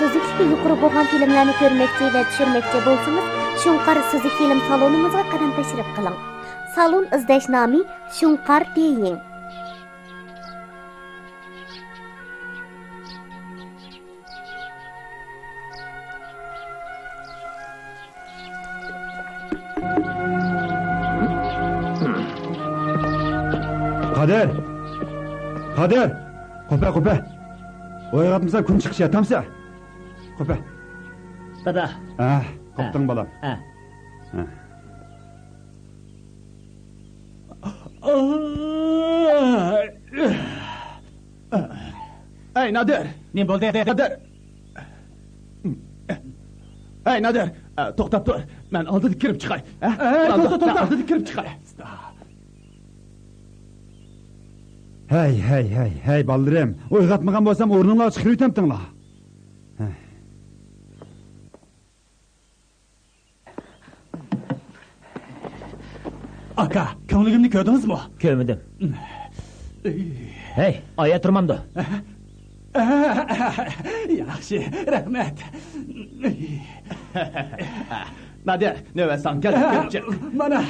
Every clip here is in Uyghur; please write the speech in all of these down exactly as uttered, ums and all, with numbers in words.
ئۈزۈكلۈكى يۇقىرى بولغان فىلىملارنى كۆرمەكچى ۋە چۈشۈرمەكچى بولسىڭىز، شۇڭقار سۈزۈك فىلىم سالونىمىزغا قەدەم تەشرىپ قىلىڭ. سالون ئىزدەش نامى شۇڭقار دېيىڭ. قادىر! قادىر! قوپە، قوپە! ئويغاتمىسا كۈن چىقىش ياتامسە؟ قوپە! دادا! ھە، قوپتۇڭ بالام. ھە. ھە. ئەي نادىر! نېمە بولدى؟ نادىر! ئەي نادىر! توختاپ تۇر. مەن ئالدىدا كىرىپ چىقاي. ھە؟ ئەي، توختا، توختا! ئالدىدا كىرىپ چىقاي. ھەي، ھەي، ھەي، ھەي، بالىلىرىم! ئويغاتمىغان بولسام ئورنۇڭلارغا چىقىرىۋېتەمتىڭلار. ھەي. ئاكا، كۆڭلىگىمنى كۆردىڭىزمۇ؟ كۆرمىدىم. ھەي، ئايا تۇرمامدۇ؟ ياخشى، رەھمەت. نادىر، نۆۋەت ساڭا كەلدى، كىرىپ چىق. مانا.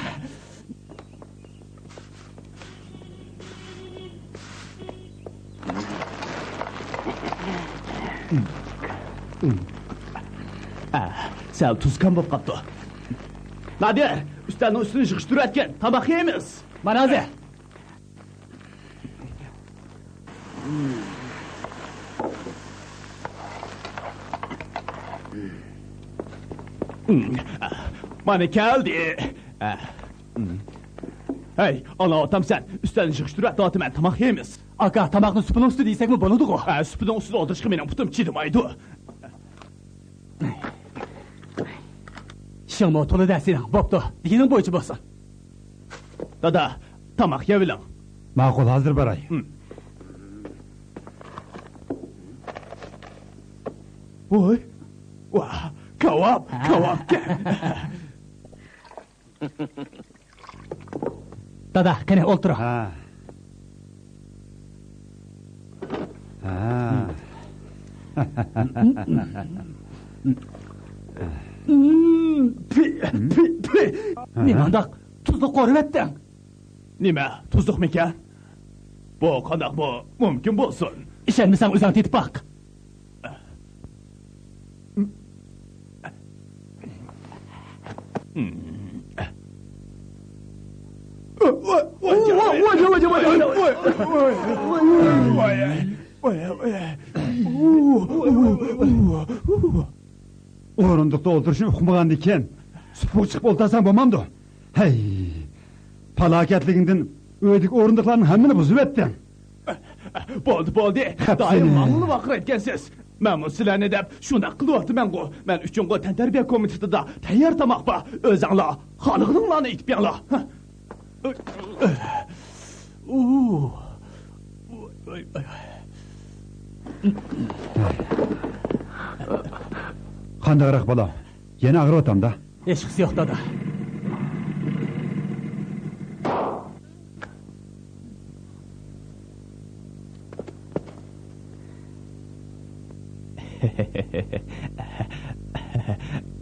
ئە، سەل تۇزكەم بولۇپ قاپتۇ. نادىر، ئۈستەلنىڭ ئۈستىنى يىغىشتۇرۇۋەتكىن، تاماق يەيمىز. مانا ھازىر. مانا كەلدى. ھەي، ئاڭلاۋاتامسەن؟ ئۈستەلنى يىغىشتۇرۇۋەت، داۋاتىمەن، تاماق يەيمىز. ئاكا، تاماقنى سۇپىنىڭ ئۈستىدە يېسەكمۇ بولىدىغۇ؟ ھە، سۇپىنىڭ ئۈستىدە ئولتۇرۇشقا مېنىڭ پۇتۇم چىدىمايدۇ. ئىشىڭمۇ تولىدە سېنىڭ. بوپتۇ، دېگىنىڭ بويىچە بولسۇن. دادا، تاماق يەۋېلىڭ. ماقۇل، ھازىر باراي. ھىم. ۋوي، ۋاھ، كاۋاپ، ھە. كاۋاپكەن. دادا، قېنى، ئولتۇرۇڭ. ھە. ھە. پى، پى، پى. ھە. نېمانداق تۇزلۇق قورۇۋەتتىڭ؟ نېمە، تۇزلۇقمىكەن؟ بۇ قانداقمۇ مۇمكىن بولسۇن؟ ئىشەنمىسەڭ، ئۆزۈڭ تېتىپ باق. ئورۇندۇقتا ئولتۇرۇشنى ئۇقمىغاندىكىن، سۇپىغا چىقىپ ئولتۇرساڭ بولمامدۇ؟ ھەي، پالاكەتلىكىڭدىن ئۆيدىكى ئورۇندۇقلارنىڭ ھەممىنى بۇزۇۋەتتىڭ. بولدى، بولدى. خەپ دائىم سېنى. ماڭىلا ۋارقىرايدىكەنسىز. مەنمۇ سىلەرنى دەپ شۇنداق قىلىۋاتىمەنغۇ. مەن ئۈچۈڭغۇ تەنتەربىيە كومىتېتىدا تەييار تاماق بار. ئۆزۈڭلار خالىغىنىڭلارنى ئېتىپ يەڭلار. ھە. ئۇ. قانداقراق بالام؟ يەنە ئاغرىۋاتامدا؟ ھېچقىسى يوق، دادا.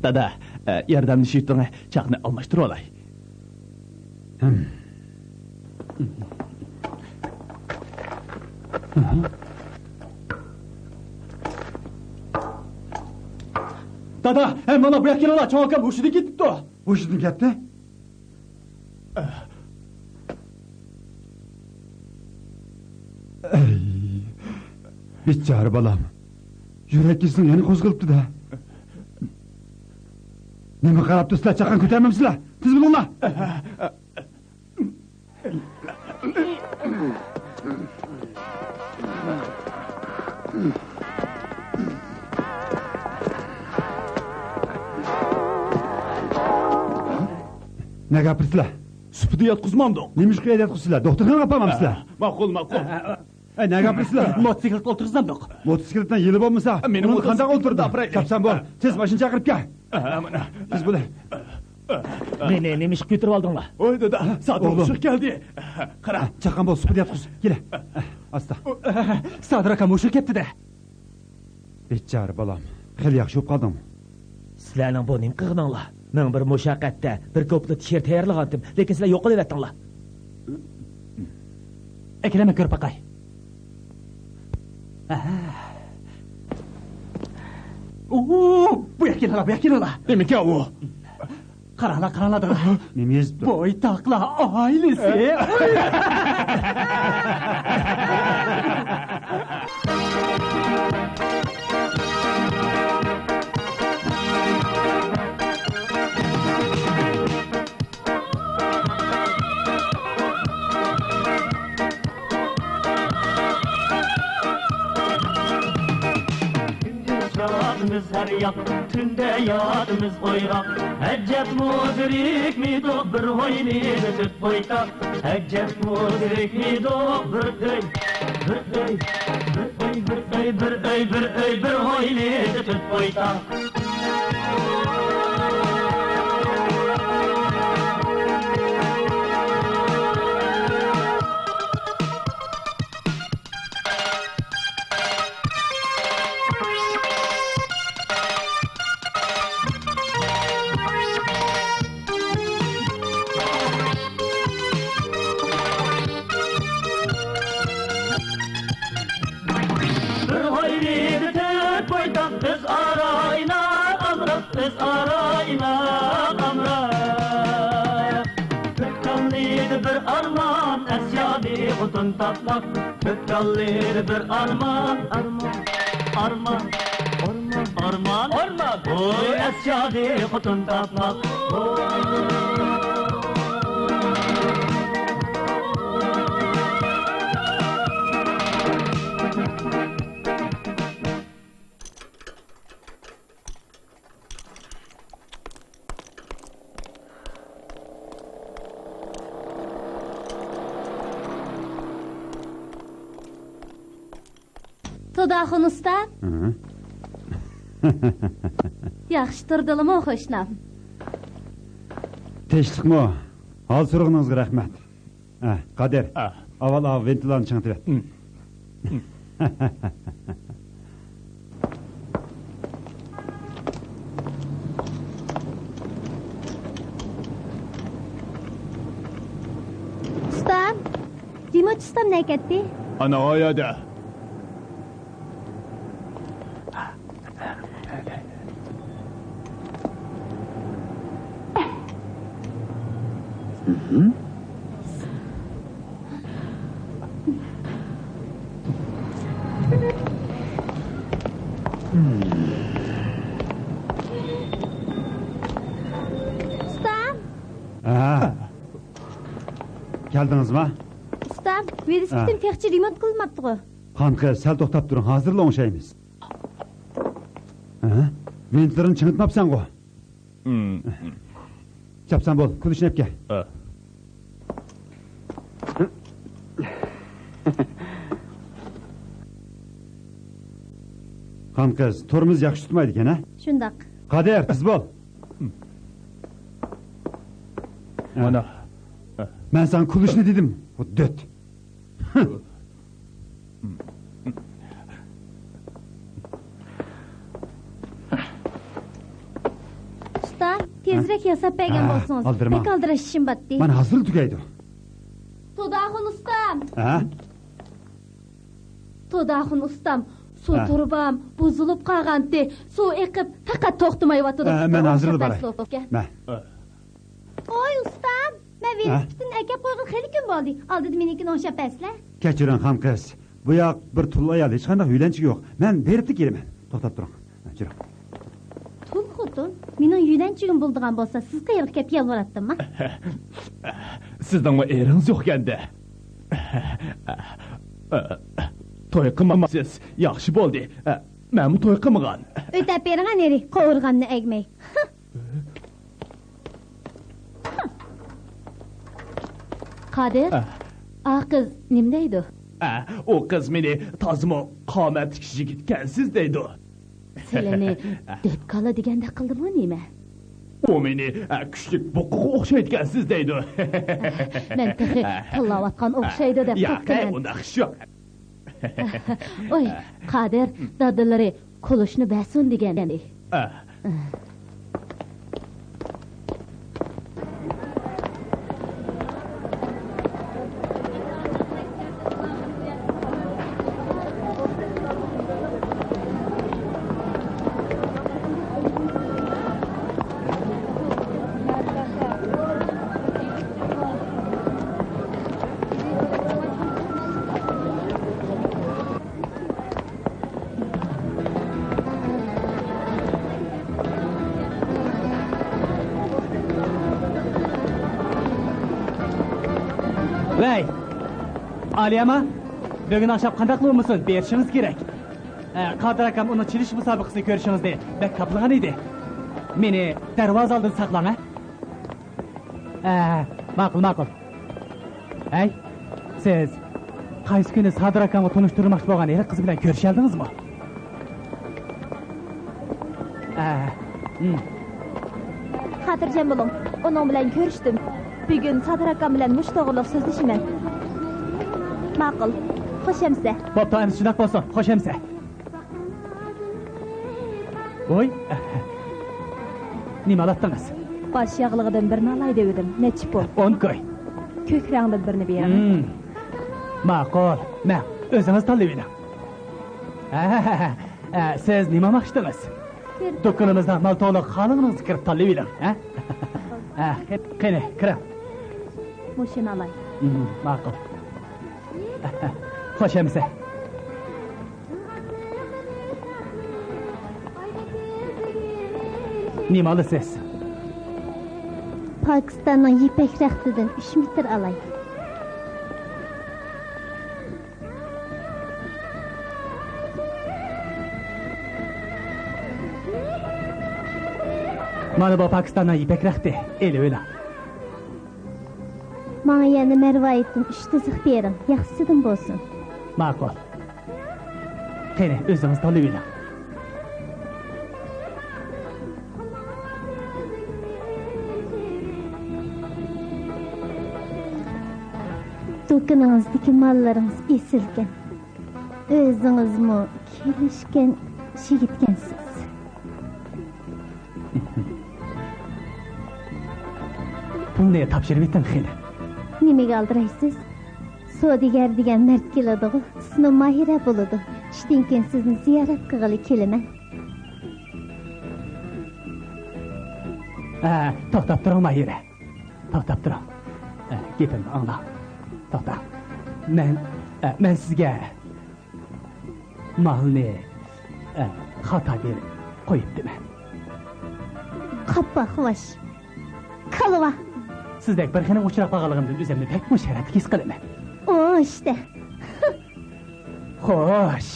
دادا، ياردەملىشىۋېتىڭ، چاقنى ئالماشتۇرۇۋالاي. ھىم. دادا، ھەي، مانا بۇ ياققا كېلىڭلار، چوڭ ئاكام ھوشىدىن كېتىپتۇ. ھوشىدىن كەتتى؟ ئەي، بىچارە بالام. يۈرەك كېسىلىڭ يەنە قوزغىلىپتۇ-دە. نېمە قاراپ تۇرسىلەر، چاققان كۆتەرمەمسىلەر؟ تېز بولۇڭلار! نەگە ئاپىرىسىلەر؟ سۇپىدا ياتقۇزمامدۇق. نېمىشقا ياتقۇزىسىلەر؟ دوختۇرخانىغا ئاپارمامسىلەر؟ ماقۇل، ماقۇل. ئەي، نەگە ئاپىرىسىلەر؟ موتوسىكلىتقا ئولتۇرغۇزامدۇق. موتوسىكلىتنىڭ يىلى بولمىسا، مېنى ئۇنىڭغا قانداق موتوسىكلىتقا ئولتۇردى؟ ئاپىرايلى. كەپسەن بول، تېز ماشىنا چاقىرىپ كەل. تېز بول. مېنى نېمە ئىشقا كۆتۈرۈۋالدىڭلار؟ ۋاي دادا، سادىر ئوغلۇم. مۇشۇ كەلدى. قارا. چاققان بول، سۇپىدا ياتقۇز. كېلە. ئاستا. سادىر ئاكام مۇشۇ كەپتىدە. بىچارە بالام. خېلى ياخشى بولۇپ قالدىڭمۇ؟ سىلەرنىڭ بۇ نېمە قىلغىنىڭلار؟ مەن بىر مۇشەققەتتە بىر كوپلېت شېئىر تەييارلىغانتىم، لېكىن سىلەر يوقىلىۋەتتىڭلار. ئەكېلىمەن، كۆرۈپ باقاي. ئوو، بۇ ياق كېلىڭلار، بۇ ياق كېلىڭلار. نېمىكەن ئۇ؟ قاراڭلار، قاراڭلار، دادا. نېمە يېزىپتۇ؟ بويتاقلار ئائىلىسى. كۈندۈز يادىمىز ھەر ياق، تۈندە يادىمىز ئويغاق. ئەجەبمۇ زېرىكمىدۇق بىر ھويلىدا تۆت بويتاق. ئەجەبمۇ زېرىكمىدۇق بىر ئۆي، بىر ئۆي، بىر ئۆي، بىر ئۆي، بىر ئۆي، بىر ئۆي، بىر ھويلىدا تۆت بويتاق. بىر ھويلىدا تۆت بويتاق، ئۆزئارا ئىناق ئامراق، ئۆزئارا ئىناق ئامراق. بىر كاللىدا بىر ئارمان، ئەسيادى خوتۇن تاپماق. بىر كاللىدا بىر ئارمان، ئارمان، ئارمان، ئارمان، ئارمان، ئارمان. ۋوي، ئەسيادى خوتۇن تاپماق. توداخۇن ئۇستا. ھە. ياخشى تۇردىلىمۇ، قوشنام؟ تىنچلىقمۇ؟ ھال سورىغىنىڭىزغا رەھمەت. ھە، قادىر، ھە. ئاۋۋال ئاۋۇ ۋىنتىلارنى چىڭىتىۋەت. ھىم. ئۇستام، رېمونتچى ئۇستام نەگە كەتتى؟ ئانا ئۇ يەردە. ئۇستام! ھە. كەلدىڭىزما؟ ئۇستام، ۋېلىسىپىتىم ھە. تېخىچە رېمونت قىلىنماپتىغۇ؟ قان قىز، سەل توختاپ تۇرۇڭ، ھازىرلا ئوڭشايمىز. ھە؟ ۋىنتلىرىنى چىڭىتماپسەنغۇ؟ چاپسان بول، كۈلۈشنى ئەپ كەل. ھە. قان قىز، تورمۇز ياخشى تۇتمايدىكەن، ھە؟ شۇنداق. قادىر، تېز بول. مانا. مەن ساڭا كۈلۈشنى دېدىم، دۆت. ئۇستا، تېزرەك ياساپ بەرگەن ھە، بولسىڭىز. ئالدىرىما. بەك ئالدىراش ئىشىم باتتى. مانا ھازىرلا تۈگەيدۇ. توداخۇن ئۇستام. ھە؟ توداخۇن ئۇستام، سۇ ھە. تۇرۇبام بۇزۇلۇپ قالغانتى. سۇ ئېقىپ، پەقەت توختىمايۋاتىدۇ. ھە، مەن ھازىرلا باراي. مەن. ۋوي، ئۇستام، مەن ھە؟ ۋېلىسىپىتىمنى ئەكەپ قويغىلى خېلى كۈن بولدى. ئالدىدا مېنىڭكىنى ئوڭشاپ بەرسىلە. كەچۈرۈڭ، خانقىز. بۇ ياق بىر تۇل ئايال، ھېچقانداق يۆلەنچۈكى يوق. مەن بېرىپلا كېلىمەن. توختاپ تۇرۇڭ. ھە، جۈرۈڭ. تۇل خوتۇن؟ مېنىڭ يۆلەنچۈكۈم بولىدىغان بولسا، سىز قېيىرغا كەپ يالۋۇراتتىمما؟ سىزنىڭمۇ ئېرىڭىز يوقكەندە. توي قىلمامسىز؟ ياخشى بولدى. مەنمۇ توي قىلمىغان. ئۆتەپ بېرىڭە نېرى، قوۋۇرغامنى ئەگمەي. قادىر، ھە. ئا قىز نېمە دەيدۇ؟ ھە، ئۇ قىز مېنى تازىمۇ قامەتلىك يىگىتكەنسىز دەيدۇ. سىلىنى دۆتكالا دېگەندەك قىلدىمۇ نېمە؟ ئۇ مېنى، ھە، كۈچلۈك بۇقىغا ئوخشايدىكەنسىز دەيدۇ. مەن تېخى تىللاۋاتقان ئوخشايدۇ دەپ ياق، قاپتىمەن. ئۇنداق ئىش يوق. ۋوي، قادىر، دادىلىرى قولۇشنى بەرسۇن دېگەن ئىدى. ئە. ۋەي، ئالىيەما، بۈگۈن ئاخشام قانداقلا بولمىسۇن، بېرىشىڭىز كېرەك. ئە، قادىر ئاكام ئۇنىڭ چېلىش مۇسابىقىسىنى كۆرۈشىڭىزنى بەك تاپىلىغان ئىدى. مېنى دەرۋازا ئالدىدا ساقلاڭ، ھە؟ ئە، ماقۇل، ماقۇل. ھەي، سىز قايسى كۈنى سادىر ئاكامغا تونۇشتۇرماقچى بولغان ھېلىقى قىز بىلەن كۆرۈشەلدىڭىزمۇ؟ ئە، ھىم. خاتىرجەم بولۇڭ، ئۇنىڭ بىلەن كۆرۈشتۈم. بۈگۈن سادىر ئاكام بىلەن مۇشۇ توغرىلىق سۆزلىشىمەن. ماقۇل، خوش ئەمىسە. بوپتۇ، ئەمىسە شۇنداق بولسۇن، خوش ئەمىسە. ۋوي، نېمە ئالاتتىڭىز؟ باش ياغلىقىدىن بىرنى ئالاي دەۋىدىم. نەچچە پۇل؟ ئون كوي. كۆك رەڭدىن بىرنى بېرىڭ. ھىم. ماقۇل. مەن، ئۆزىڭىز تاللىۋېلىڭ. ھە، ھە، ھە، ھە، سىز نېمە ئالماقچىدىڭىز؟ دۇكىنىمىزدا مال تولۇق، خالىغىنىڭىزنى كىرىپ تاللىۋېلىڭ. ھە؟ ھە، قېنى، قېنى، كىرىڭ. مۇشۇنى ئالاي. ھىم، ماقۇل. خوش ئەمىسە. نېمە ئالىسىز؟ پاكىستاننىڭ يىپەك رەختىدىن ئۈچ مېتىر ئالاي. مانا بۇ پاكىستاننىڭ يىپەك رەختى. ئېلىۋېلىڭ. ماڭا يەنە مەرۋايىتتىن ئۈچ تىزىق بېرىڭ، ياخشىسىدىن بولسۇن. ماقۇل. قېنى، ئۆزىڭىز تاللىۋېلىڭ. دۇكىنىڭىزدىكى ماللىرىڭىز ئېسىلكەن. ئۆزىڭىزمۇ كېلىشكەن يىگىتكەنسىز. پۇلنى تاپشۇرۇۋېتىڭ قېنى. نېمىگە ئالدىرايسىز؟ سودىگەر دېگەن مەرد كېلىدىغۇ، ئىسمى ماھىرە بولىدۇ. چۈشتىن كېيىن سىزنى زىيارەت قىلغىلى كېلىمەن. ھە، توختاپ تۇرۇڭ، ماھىرە. توختاپ تۇرۇڭ. ئە، گېپىمنى ئاڭلاڭ. توختاڭ. مەن، ئە، مەن سىزگە مالنى، ئە، خاتا بېرىپ قويۇپتىمەن. قاپاقۋاش. كالۋا. سىزدەك بىر خېنىمغا ئۇچراپ قالغانلىقىمدىن ئۆزۈمنى بەكمۇ شەرەپلىك ھېس قىلىمەن. ئوشتە. خوش.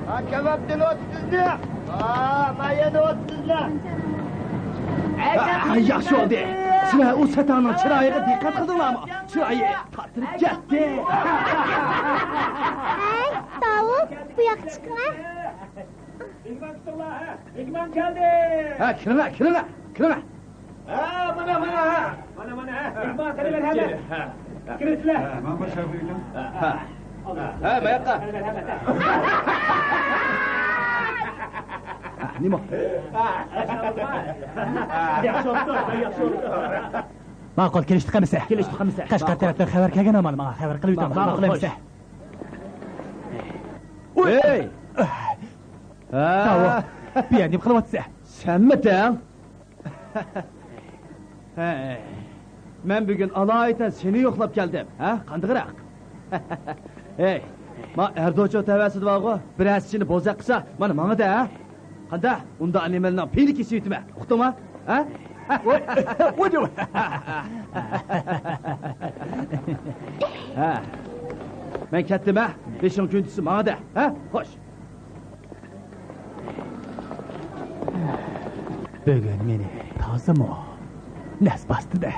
ھا، كەۋەپتىن ئوتتۇزنى. ھا، مايەن ئوتتۇزنى. ھا، ياخشى بولدى. سىلەر ئۇ سەتەڭنىڭ چىرايىغا دىققەت قىلدىڭلارمۇ؟ چىرايى تارتىنىپ كەتتى. ھەي، داۋۇت، بۇ ياققا چىقىڭە. مېھمان چىقتىڭلار، ھە؟ مېھمان كەلدى. ھە، كىرىڭە، كىرىڭە، كىرىڭە. ھە، مانا، مانا، ھە. مانا، مانا، ھە. مېھمان قېنى، مەرھەمەت. ھە. كىرىڭلار. ھە، مانا باشلاپ قويدۇم. ھە. ھە، ماياققا. قېنى، مەرھەمەت. ھە، نېمە؟ ھە، ياخشى بوپتۇ، ياخشى بوپتۇ. ماقۇل، كېلىشتۇق ئەمىسە. كېلىشتۇق ئەمىسە. قەشقەر تەرەپتىن خەۋەر كەلگەن ئامال ماڭا خەۋەر قىلىۋېتىڭ. ماقۇل، ماقۇل، خوش. ئەمىسە. ھەي! تاۋۇ، بۇ يەردە نېمە قىلىۋاتىسەن؟ سەنمىتىڭ؟ ھەي، مەن بۈگۈن ئالايىتەن سېنى يوقلاپ كەلدىم، ھە، قاندىقراق؟ ھەي، ما ئەردوچۇ تەۋەسىدە بارغۇ، بىرەر چىنە بوزەك قىلسا، مانا ماڭىدە، ھە؟ قانداق؟ ئۇنداق نېمىلىنىڭ پېيىنى كېسىۋېتىمەن، ئۇقتۇڭما؟ ھە؟ ۋاي، ۋاي، ۋاي. ھە. مەن كەتتىم، ھە؟ بېشىڭ كۈن چۈشسە ماڭىدە، ھە؟ خوش. بۈگۈن مېنى تازىمۇ نەس باستىدە.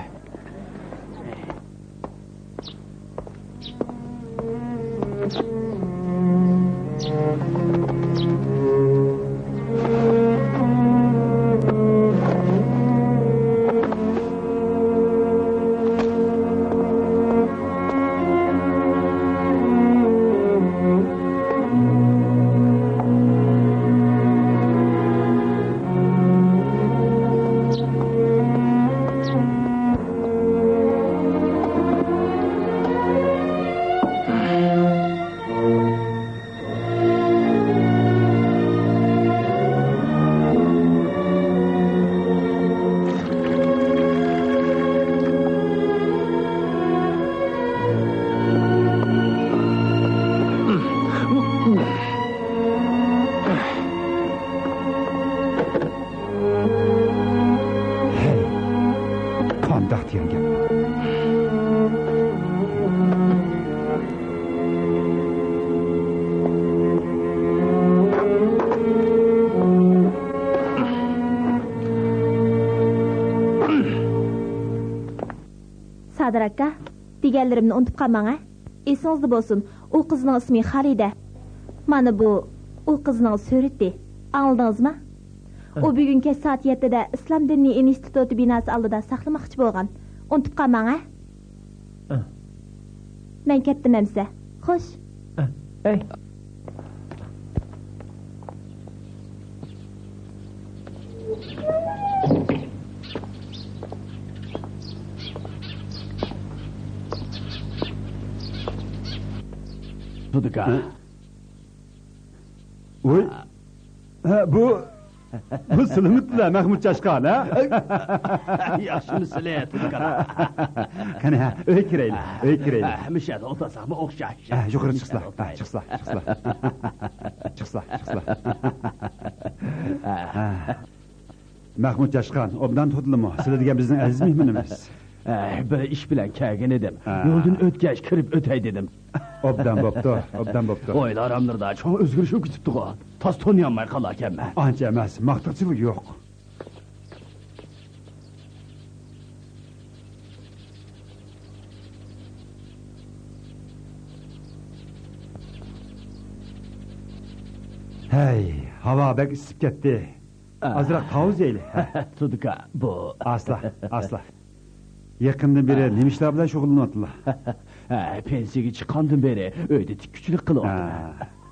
سادىر ئاكا، دېگەنلىرىمنى ئۇنتۇپ قالماڭ ھە. ئېسىڭىزدە بولسۇن، ئۇ قىزنىڭ ئىسمى خالىدە. مانا بۇ ئۇ قىزنىڭ سۈرىتى. ئاڭلىدىڭىزمۇ؟ ئۇ بۈگۈن كەچ سائەت يەتتىدە ئىسلام دىنىي ئىنستىتۇتى بىناسى ئالدىدا ساقلىماقچى بولغان. ئۇنتۇپ قالماڭ ھە. مەن كەتتىم ئەمسە. خوش. ئەي. تۇدۇكا. ۋوي. ھە، بۇ، بۇ سىلىمىتلا مەخمۇت چاشقان، ھە؟ ياخشىمۇ سىلى، تۇدۇكا؟ قېنى، ھە، ئۆيگە كىرەيلى، ئۆيگە كىرەيلى. ھە، مۇشۇ يەردە ئولتۇرساقمۇ ئوخشاش. ھە، يۇقىرى چىقسىلا، ھە، چىقسىلا، چىقسىلا. چىقسىلا، چىقسىلا. ھە. مەخمۇت چاشقان، ئوبدان تۇتۇلىمۇ؟ سىلە دېگەن بىزنىڭ ئەزىز مېھمىنىمىز. ئەي، بىر ئىش بىلەن كەلگەن ئىدىم. ھە. يولدىن ئۆتكەچ كىرىپ ئۆتەي دېدىم. ئوبدان بوپتۇ، ئوبدان بوپتۇ. ھويلا ئاراملىرىدا چوڭ ئۆزگىرىش بولۇپ كېتىپتىغۇ. تاس تونۇيالماي قالاركەنمەن. ئانچە ئەمەس، ماختىقچىلىق يوق. ھەي، ھاۋا بەك ئىسسىپ كەتتى. ئازراق تاۋۇز يەيلى. تۇدۇكا، بۇ. ئاسلا، ئاسلا. يېقىندىن بېرى نېمە ئىشلار بىلەن شۇغۇللىنىۋاتىلا؟ ھە، پېنسىيەگە چىققاندىن بېرى ئۆيدە تىككۈچىلىك قىلىۋاتىمەن.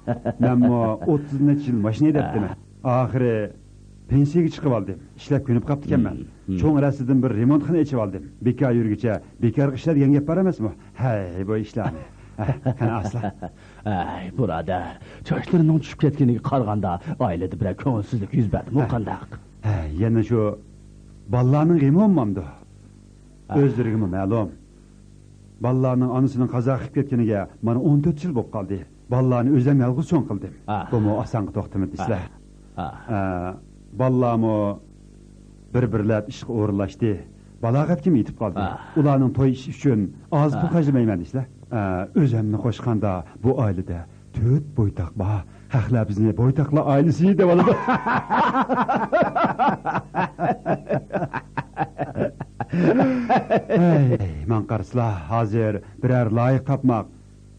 ھە. مەنمۇ ئوتتۇز نەچچە يىل ماشىنا ھەيدەپتىمەن. ئاخىرى پېنسىيەگە چىقىۋالدىم. ئىشلەپ كۆنۈپ قاپتىكەنمەن. مم، مم. چوڭ رەستىدىن بىر رېمونتخانا ئېچىۋالدىم. بىكار يۈرگۈچە بىكارغا ئىشلە دېگەن گەپ بار ئەمەسمۇ؟ ھەي، بۇ ئىشلارنى. ھە، قېنى ئاسلا. ئەي، بۇرادەر، چاچلىرىنىڭ چۈشۈپ كەتكىنىگە قارىغاندا، ئائىلىدە بىرەر كۆڭۈلسىزلىك يۈز بەردىمۇ ھە. قانداق؟ ھە، يەنە شۇ بالىلارنىڭ غېمى بولمامدۇ؟ ھە. ئۆزلىرىگىمۇ مەلۇم. بالىلارنىڭ ئانىسىنىڭ قازا قىلىپ كەتكىنىگە مانا ئون تۆت يىل بولۇپ قالدى. بالىلارنى ئۆزۈم يالغۇز چوڭ قىلدىم. ھە. بۇمۇ ئاسانغا توختىمىدى دېسىلە. ھە. ھە. ئە، بالىلارمۇ بىر-بىرلەپ ئىشقا ئورۇنلاشتى. بالاغەتكىمۇ يېتىپ قالدى. ھە. ئۇلارنىڭ توي ئىشى ئۈچۈن ئاز پۇل ھە. خەجلىمەيمەن دېسىلە. ئە، ئۆزۈمنى قوشقاندا بۇ ئائىلىدە تۆت بويتاق بار. خەقلەر بىزنى بويتاقلار ئائىلىسى دەۋالىدۇ. ھەي، ماڭا قارىسىلا، ھازىر بىرەر لايىق تاپماق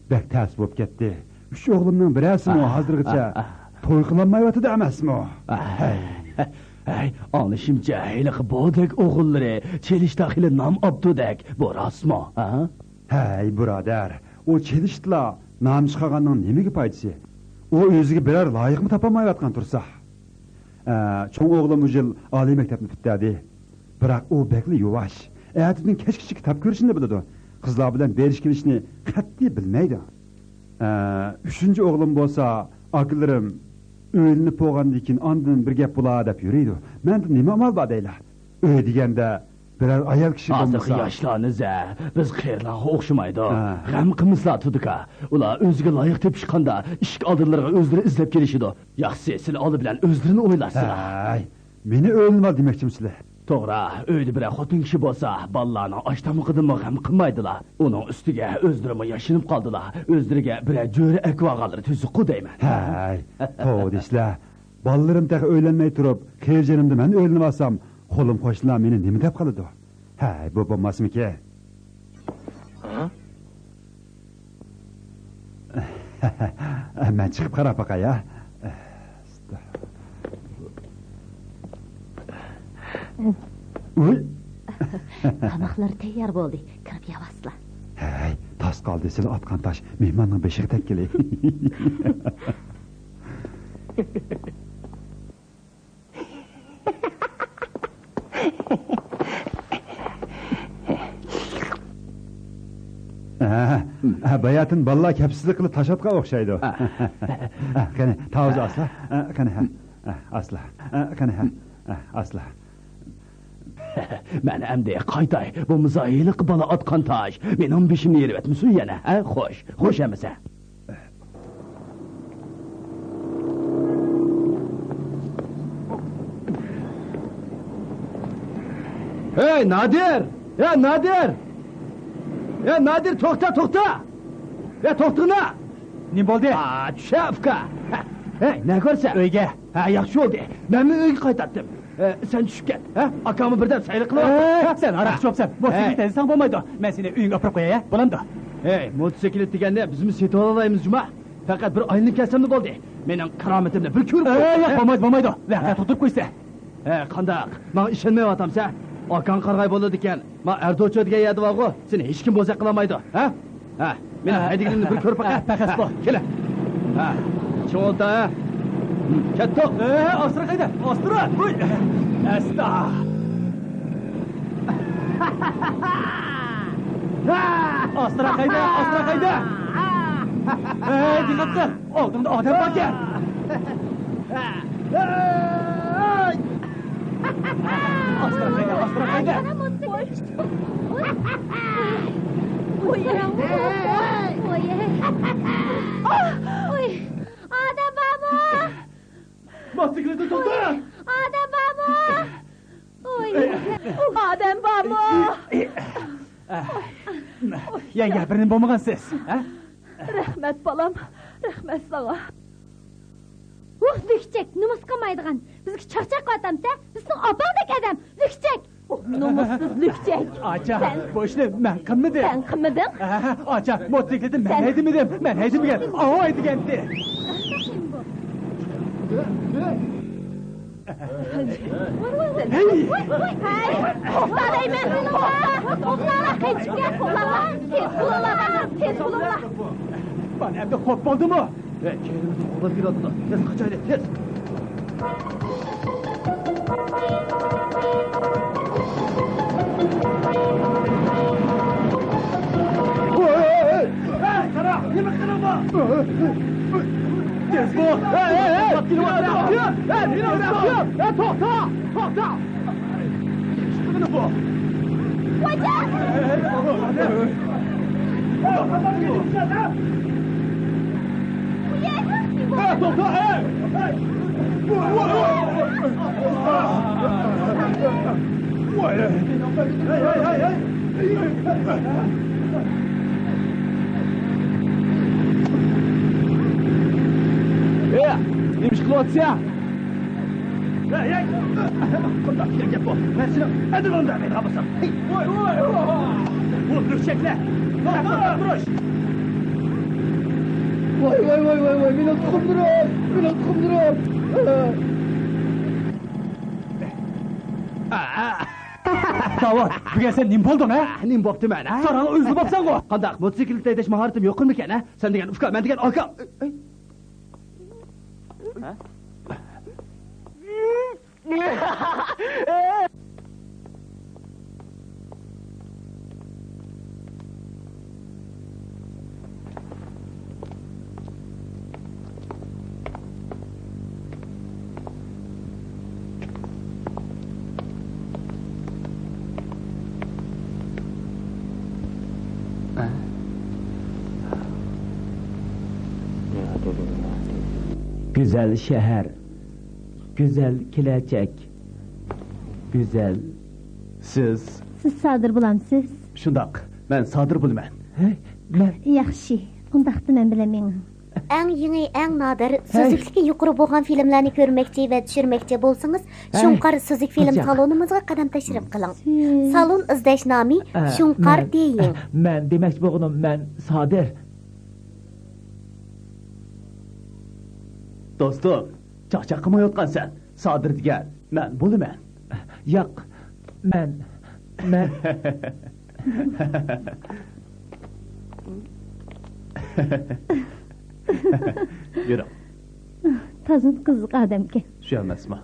بەك تەس بولۇپ كەتتى. ئۈچ ئوغلۇمنىڭ بىرەرسىمۇ ھازىرغىچە توي قىلالمايۋاتىدۇ ئەمەسمۇ؟ ھەي. ھەي، ئاڭلىشىمچە، ھېلىقى بودەك ئوغۇللىرى چېلىشتا خېلى نام ئاپتۇدەك، بۇ راستمۇ؟ ھە؟ ھەي، بۇرادەر، ئۇ چېلىشتىلا نام چىقارغاننىڭ نېمىگە پايدىسى؟ ئۇ ئۆزىگە بىرەر لايىقمۇ تاپالمايۋاتقان تۇرسا. ئە، چوڭ ئوغلۇم بۇ يىل ئالىي مەكتەپنى پۈتتۈردى. بىراق ئۇ بەكلا يۇۋاش. ئەتىدىن كەچكىچە كىتاب كۆرۈشنىلا بىلىدۇ. قىزلار بىلەن بېرىش كېلىشنى قەتئىي بىلمەيدۇ. ئە، ئۈچىنچى ئوغلۇم بولسا، ئاكىلىرىم ئۆيلىنىپ بولغاندىن كېيىن ئاندىن بىر گەپ بولا دەپ يۈرىدۇ. مەندە نېمە ئامال بار دەيلا؟ ئۆي دېگەندە بىرەر ئايال كىشى ھازىرقى بولمىسا. ياشلارنى زە، بىز قېرىلارغا ئوخشىمايدۇ. ھە. غەم قىلمىسىلا، تۇدىكا. ئۇلار ئۆزىگە لايىق تېپىشقاندا، ئىشىك ئالدىلىرىغا ئۆزلىرى ئىزدەپ كېلىشىدۇ. ياخشىسى، سىلە ئالدى بىلەن ئۆزلىرىنى ئويلاشسىلا. ھەي، مېنى ئۆيلىنىۋال دېمەكچىمىسىلە؟ توغرا، ئۆيدە بىرەر خوتۇن كىشى بولسا، بالىلارنىڭ ئاش-تامىقىدىنمۇ غەم قىلمايدىلا. ئۇنىڭ ئۈستىگە ئۆزلىرىمۇ ياشىنىپ قالدىلا. ئۆزلىرىگە بىرەر جۆرە ئەكىۋالغانلىرى تۈزۈكقۇ دەيمەن. ھەي، توۋا دېسىلە. بالىلىرىم تېخى ئۆيلەنمەي تۇرۇپ، خىرجىنىمدا مەن ئۆيلىنىۋالسام، قولۇم-قوشنىلار مېنى نېمە دەپ قالىدۇ؟ ھەي، بۇ بولماسمىكىن؟ ھە؟ مەن چىقىپ قاراپ باقاي، ھە؟ ئۇي! تاماقلار تەييار بولدى. كىرىپ يەۋالسىلا. ھەي، تاس قالدى، سىلى ئاتقان تاش مېھماننىڭ بېشىغا تەگكىلى. ھە، ھە، باياتىن بالىلار كەپسىزلىك قىلىپ تاش ئاتقان ئوخشايدۇ. ھە، قېنى، تاۋۇز ئاسلا. ھە، قېنى، ھە، ھە، ئاسلا. ھە، قېنى، ھە، ھە، ئاسلا. مەن ئەمدى قايتاي، بولمىسا ھېلىقى بالا ئاتقان تاش مېنىڭ بېشىمنى يېرىۋەتمىسۇن يەنە، ھە؟ خوش، خوش ئەمىسە. ھەي، نادىر! ھە، نادىر! ھە، نادىر، توختا، توختا! ھە، توختىغىنا! نېمە بولدى؟ ئا، چۈشە، ئۇكا! ھەي، نە كۆرسە؟ ئۆيگە. ھە، ياخشى بولدى. مەنمۇ ئۆيگە قايتاتتىم. ئە، سەن چۈشۈپ كەت، ھە؟ ئاكاڭمۇ بىردەم سەيلە قىلىۋاتىدۇ، ھە؟ سەن ھاراق ئىچىۋاپسەن. موتوسىكلىت ھەيدىسەڭ بولمايدۇ. مەن سېنى ئۆيۈڭگە ئاپىرىپ قوياي، ھە؟ بولامدۇ؟ ھەي، موتوسىكلىت دېگەننى بىزمۇ سېتىۋالالايمىز جۇما. پەقەت بىر ئايلىنىپ كەلسەملا بولدى. مېنىڭ كارامىتىمنى بىر كۆرۈپ قوي. ئە، ياق، بولمايدۇ، بولمايدۇ. ۋەقە توختىتىپ قويسا. ھە، قانداق؟ ماڭا ئىشەنمەيۋاتامسەن؟ ئاكاڭ قارىغاي بولىدىكەن. ما ئەردوچو دېگەن يەردە بارغۇ، سېنى ھېچكىم بوزەك قىلالمايدۇ، ھە؟ ھە، مېنىڭ ھەيدىگىنىمنى بىر كۆر پەقەت. ھە، پەقەت بۇ. ھە، كېلە. ھە، چىڭ ئولتۇر، ھە. كەتتۇق. ھە، ئاستىراق ھەيدە، ئاستىراق. ۋوي. ئاستا. ئاستىراق ھەيدە، ئاستىراق ھەيدە. ھە، دىققەت قىل. ئالدىڭدا ئادەم باركەن. ئاستىراق ھەيدە، ئاستىراق ھەيدە. ئادەم بارمۇ؟ موتوسىكلىتنى توختات! ئادەم بارمۇ؟ ئادەم بارمۇ؟ يەڭگە، بىرنېمە بولمىغانسىز، ھە؟ رەھمەت، بالام، رەھمەت ساڭا. ۋۇھ، لۈكچەك، نومۇس قىلمايدىغان. بىزگە چاقچاق قىلىۋاتامسەن؟ بىز سېنىڭ ئاپاڭدەك ئادەم، لۈكچەك. نومۇسسىز لۈكچەك. ئاچا، سەن بۇ ئىشنى مەن قىلمىدىم. سەن قىلمىدىڭ؟ ھە، ئاچا، موتوسىكلىتنى مەن ھەيدىمىدىم. مەن ھەيدىمىگەن. ئاۋۇ ھەيدىگەنتى. ھەي! توختا دەيمەن! توختا! توختاڭلار، قېچىپ كەت! توختاڭلار! تېز بولۇڭلار، تېز بولۇڭلار! مانا ئەمدى خوپ بولدىمۇ؟ ھەي، كەينىمىزدىن قوغلاپ كېلىۋاتىدۇ. تېز قاچايلى، تېز! ھەي، قارا، نېمە قىلىدۇ؟ تېز بول! ھەي، ھەي، ھەي! ھەي، توختا! توختا! توختا! ئە، نېمە ئىش قىلىۋاتىسەن؟ ھەي، ھەي! قانداق دېگەن گەپ بۇ؟ مەن سېنىڭ ئەدىلىڭنى بەرمەيدىغان بولسام. ھەي! ۋاي، ۋاي، ۋاي، ۋاي! بۇ لۈكچەكلەر! توختاپ تۇرۇش! ۋاي، ۋاي، ۋاي، ۋاي، ۋاي! مېنىڭ تۇخۇملىرىم! مېنىڭ تۇخۇملىرىم! داۋۇت، بۈگۈن سەن نېمە بولدۇڭ، ھە؟ نېمە بوپتىمەن، ھە؟ ساراڭ ئۆزۈڭ بوپسەنغۇ! قانداق، موتوسىكلىت ھەيدەش ماھارىتىم يۇقىرىمىكەن، ھە؟ سەن دېگەن ئۇكا، مەن دېگەن ئاكا. گۈزەل شەھەر، گۈزەل كېلەچەك، گۈزەل. سىز؟ سىز سادىر بولامسىز؟ شۇنداق، مەن سادىر بولىمەن. ھەي، مەن. ياخشى، ئۇنداقتا مەن بىلەن مېڭىڭ. ئەڭ يېڭى، ئەڭ نادىر، ھەي. سۈزۈكلۈكى يۇقىرى بولغان فىلىملارنى كۆرمەكچى ۋە چۈشۈرمەكچى بولسىڭىز، ھەي. شۇڭقار سۈزۈك فىلىم قىزجاق. سالونىمىزغا قەدەم تەشرىپ قىلىڭ. سىز. سالون ئىزدەش نامى ئە، شۇڭقار مەن. دېيىڭ. مەن دېمەكچى بولغىنىم، مەن سادىر. دوستۇم، چاقچاق قىلمايۋاتقانسەن. سادىر دېگەن مەن بولىمەن. ياق، مەن، مەن. يۈرۈڭ. تازا قىزىق ئادەمكەن. شۇ ئەمەسمۇ؟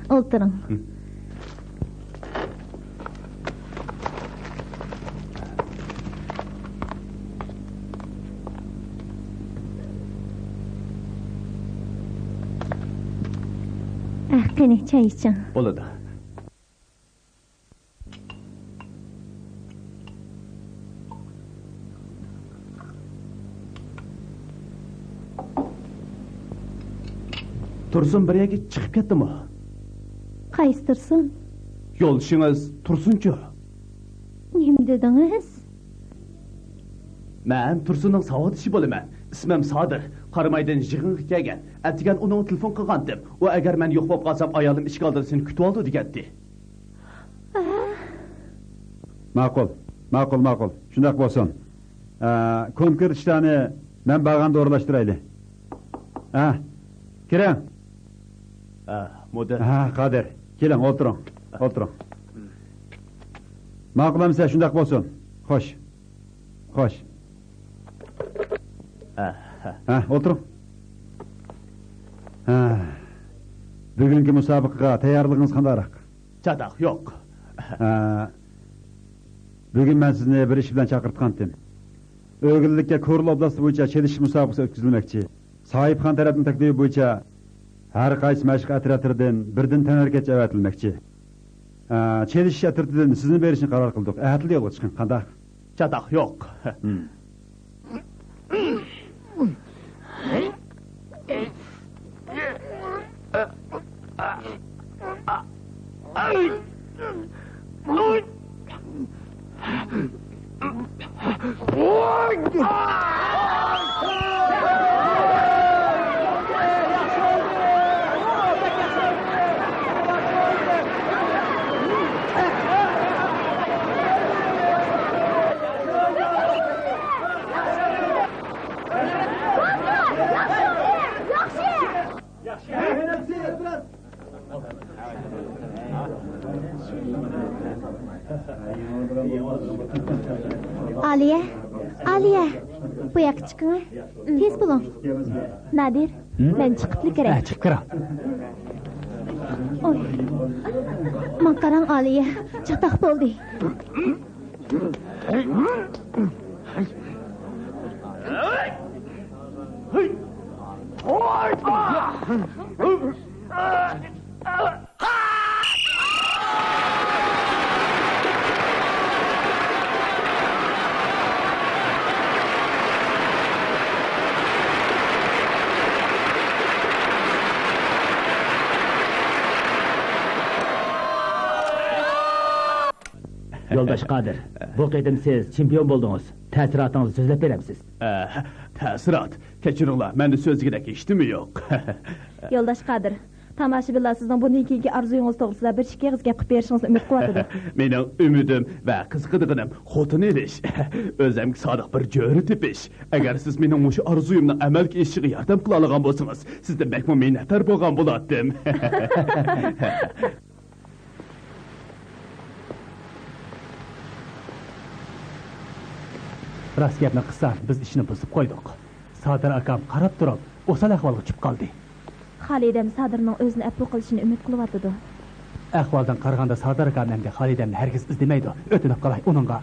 ئولتۇرۇڭ. ئەھ، قېنى، چاي ئىچىڭ. بولىدۇ. تۇرسۇن بىر يەرگە چىقىپ كەتتىمۇ؟ قايسى تۇرسۇن؟ يولدىشىڭىز تۇرسۇنچۇ؟ نېمە دېدىڭىز؟ مەن تۇرسۇننىڭ ساۋاقدىشى بولىمەن. ئىسمىم سادىر. قارامايدىن يىغىنغا كەلگەن. ئەتىگەن ئۇنىڭغا تېلېفون قىلغانتىم. ئۇ ئەگەر مەن يوق بولۇپ قالسام، ئايالىم ئىشىك ئالدىدا سېنى كۈتۈۋالىدۇ دېگەنتى. ماقۇل، ماقۇل، ماقۇل. شۇنداق بولسۇن. ئە، كومپيۇتېر ئىشلارنى مەن بارغاندا ئورۇنلاشتۇرايلى. ھە، كىرىڭ. ھە، مۇدىر. ھە، قادىر، كېلىڭ، ئولتۇرۇڭ، ئولتۇرۇڭ. ماقۇل ئەمىسە، شۇنداق بولسۇن. خوش، خوش. ھە، ھە. ھە، ئولتۇرۇڭ. ھە، بۈگۈنكى مۇسابىقىگە تەييارلىقىڭىز قانداقراق؟ چاتاق يوق. ھە، بۈگۈن مەن سىزنى بىر ئىش بىلەن چاقىرتقانتىم. ئۆگۈنلۈككە كورلا ئوبلاستى بويىچە چېلىشىش مۇسابىقىسى ئۆتكۈزۈلمەكچى. ساھىبخان تەرەپنىڭ تەكلىپى بويىچە ھەر قايسى مەشىق ئەترەتلىرىدىن بىردىن تەنھەرىكەتچى ئەۋەتىلمەكچى. ئە، چېلىشىش ئەترىتىدىن سىزنى بېرىشنى قارار قىلدۇق. ئەتىلا يولغا چىقىڭ، قانداق؟ چاتاق يوق. ھىم. ئالىيە، ئالىيە، بۇ ياققا چىقىڭە. تېز بولۇڭ. نادىر، مەن چىقىپلا كىرەي. ھە، چىقىپ كىرىڭ. ئوي. ماڭا قاراڭ، ئالىيە. چاتاق بولدى. يولداش قادىر، بۇ قېتىم سىز چېمپىيون بولدىڭىز. تەسىراتىڭىزنى سۆزلەپ بېرەمسىز؟ ئە، تەسىرات؟ كەچۈرۈڭلار، مەندە سۆزلىگۈدەك ھېچنېمە يوق. يولداش قادىر، تاماشىبىنلار سىزنىڭ بۇندىن كېيىنكى ئارزۇيىڭىز توغرىسىدا بىر ئىككى ئېغىز گەپ قىلىپ بېرىشىڭىزنى ئۈمىد قىلىۋاتىدۇ. مېنىڭ ئۈمىدىم ۋە قىزىقىدىغىنىم خوتۇن ئېلىش. ئۆزۈمگە سادىق بىر جۆرە تېپىش. ئەگەر سىز مېنىڭ مۇشۇ ئارزۇيۇمنىڭ ئەمەلگە ئېشىشىغا ياردەم قىلالىغان بولسىڭىز، سىزدىن بەكمۇ مىننەتدار بولغان بولاتتىم. راست گەپنى قىلسام، بىز ئىشنى بۇزۇپ قويدۇق. سادىر ئاكام قاراپ تۇرۇپ، ئوسال ئەھۋالغا چۈشۈپ قالدى. خالىدەم سادىرنىڭ ئۆزىنى ئەپۇ قىلىشىنى ئۈمىد قىلىۋاتىدۇ. ئەھۋالدىن قارىغاندا، سادىر ئاكام ئەمدى خالىدەمنى ھەرگىز ئىزدىمەيدۇ. ئۆتۈنۈپ قالاي، ئۇنىڭغا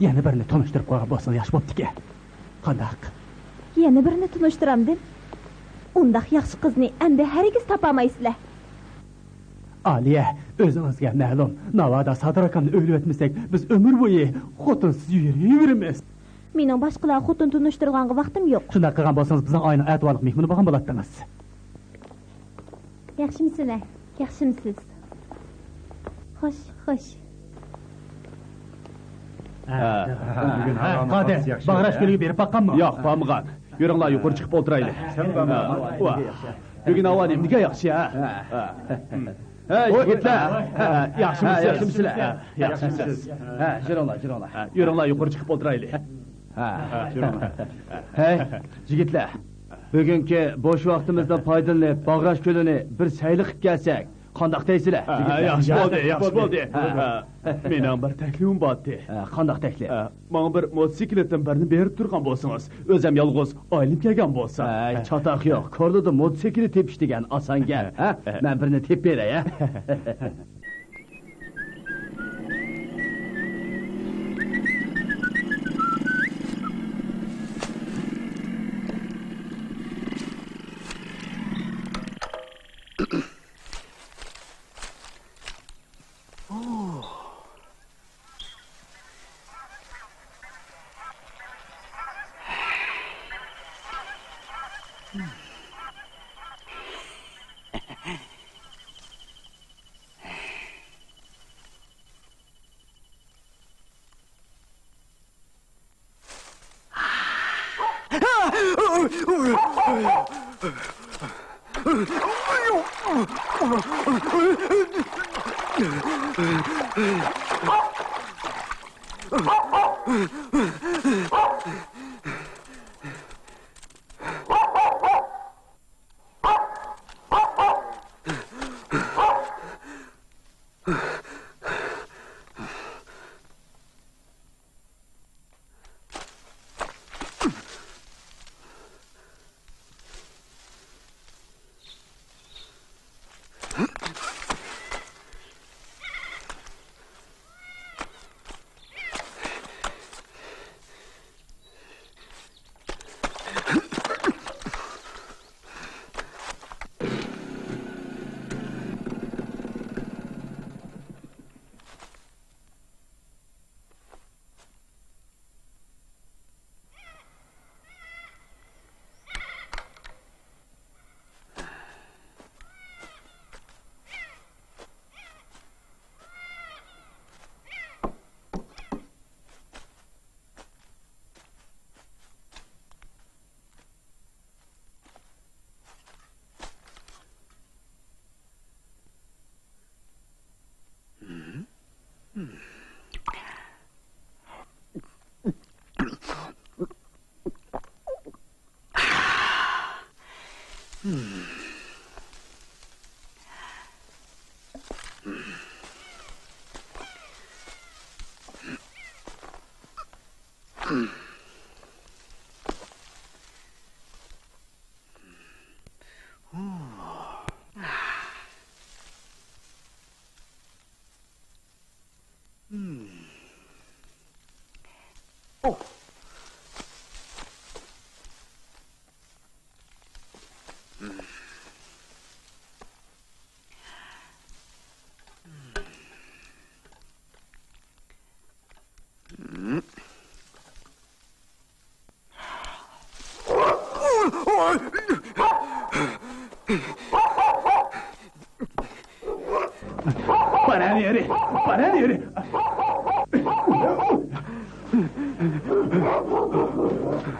يەنە بىرنى تونۇشتۇرۇپ قويغان بولسىڭىز ياخشى بوپتىكەن. قانداق؟ يەنە بىرنى تونۇشتۇرامدىم؟ ئۇنداق ياخشى قىزنى ئەمدى ھەرگىز تاپالمايسىلەر. ئالىيە، ئۆزىڭىزگە مەلۇم، ناۋادا سادىر ئاكامنى ئۆيلىۋەتمىسەك، بىز ئۆمۈر بويى خوتۇنسىز يۈرۈۋېرىمىز. مېنىڭ باشقىلارغا خوتۇن تونۇشتۇرىدىغانغا ۋاقتىم يوق. شۇنداق قىلغان بولسىڭىز، بىزنىڭ ئائىلىنىڭ ئەتىۋارلىق مېھمىنى بولغان بولاتتىڭىز. ياخشىمۇسىلەر؟ ياخشىمۇسىز؟ خوش، خوش. ھە، قادىر، باغراش كۆلىگە بېرىپ باققانمۇ؟ ياق، بارمىغان. يۈرۈڭلار، يۇقىرى چىقىپ ئولتۇرايلى. ھە، ۋاھ. بۈگۈن ھاۋا نېمىدېگەن ياخشى، ھە؟ ھە. ھە، يىگىتلەر، ھە، ياخشىمۇسىز؟ ياخشىمۇسىلەر؟ ھە، ياخشىمۇسىز؟ ھە، يۈرۈڭلار، يۈرۈڭلار. ھە، يۈرۈڭلار، يۇقىرى چىقىپ ئولتۇرايلى. ھە. ھە، يۈرۈڭلار. ھەي، يىگىتلەر، بۈگۈنكى بوش ۋاقتىمىزدا پايدىلىنىپ، باغراش كۆلىنى بىر سەيلە قىلىپ كەلسەك، قانداق دەيسىلەر؟ ھە، ياخشى بولدى، ياخشى بولدى. ھە. ھە، مېنىڭ بىر تەكلىپىم بارتى. ھە، قانداق تەكلىپ؟ ھە، ماڭا بىر موتوسىكلىتتىن بىرنى بېرىپ تۇرغان بولسىڭىز، ئۆزۈم يالغۇز ئايلىنىپ كەلگەن بولسام. ھەي، چاتاق يوق. كورلىدا موتوسىكلىت تېپىش دېگەن ئاسان گەپ، ھە؟ مەن بىرنى تېپىپ بېرەي، ھە؟ بارا نېرى، بارا نېرى.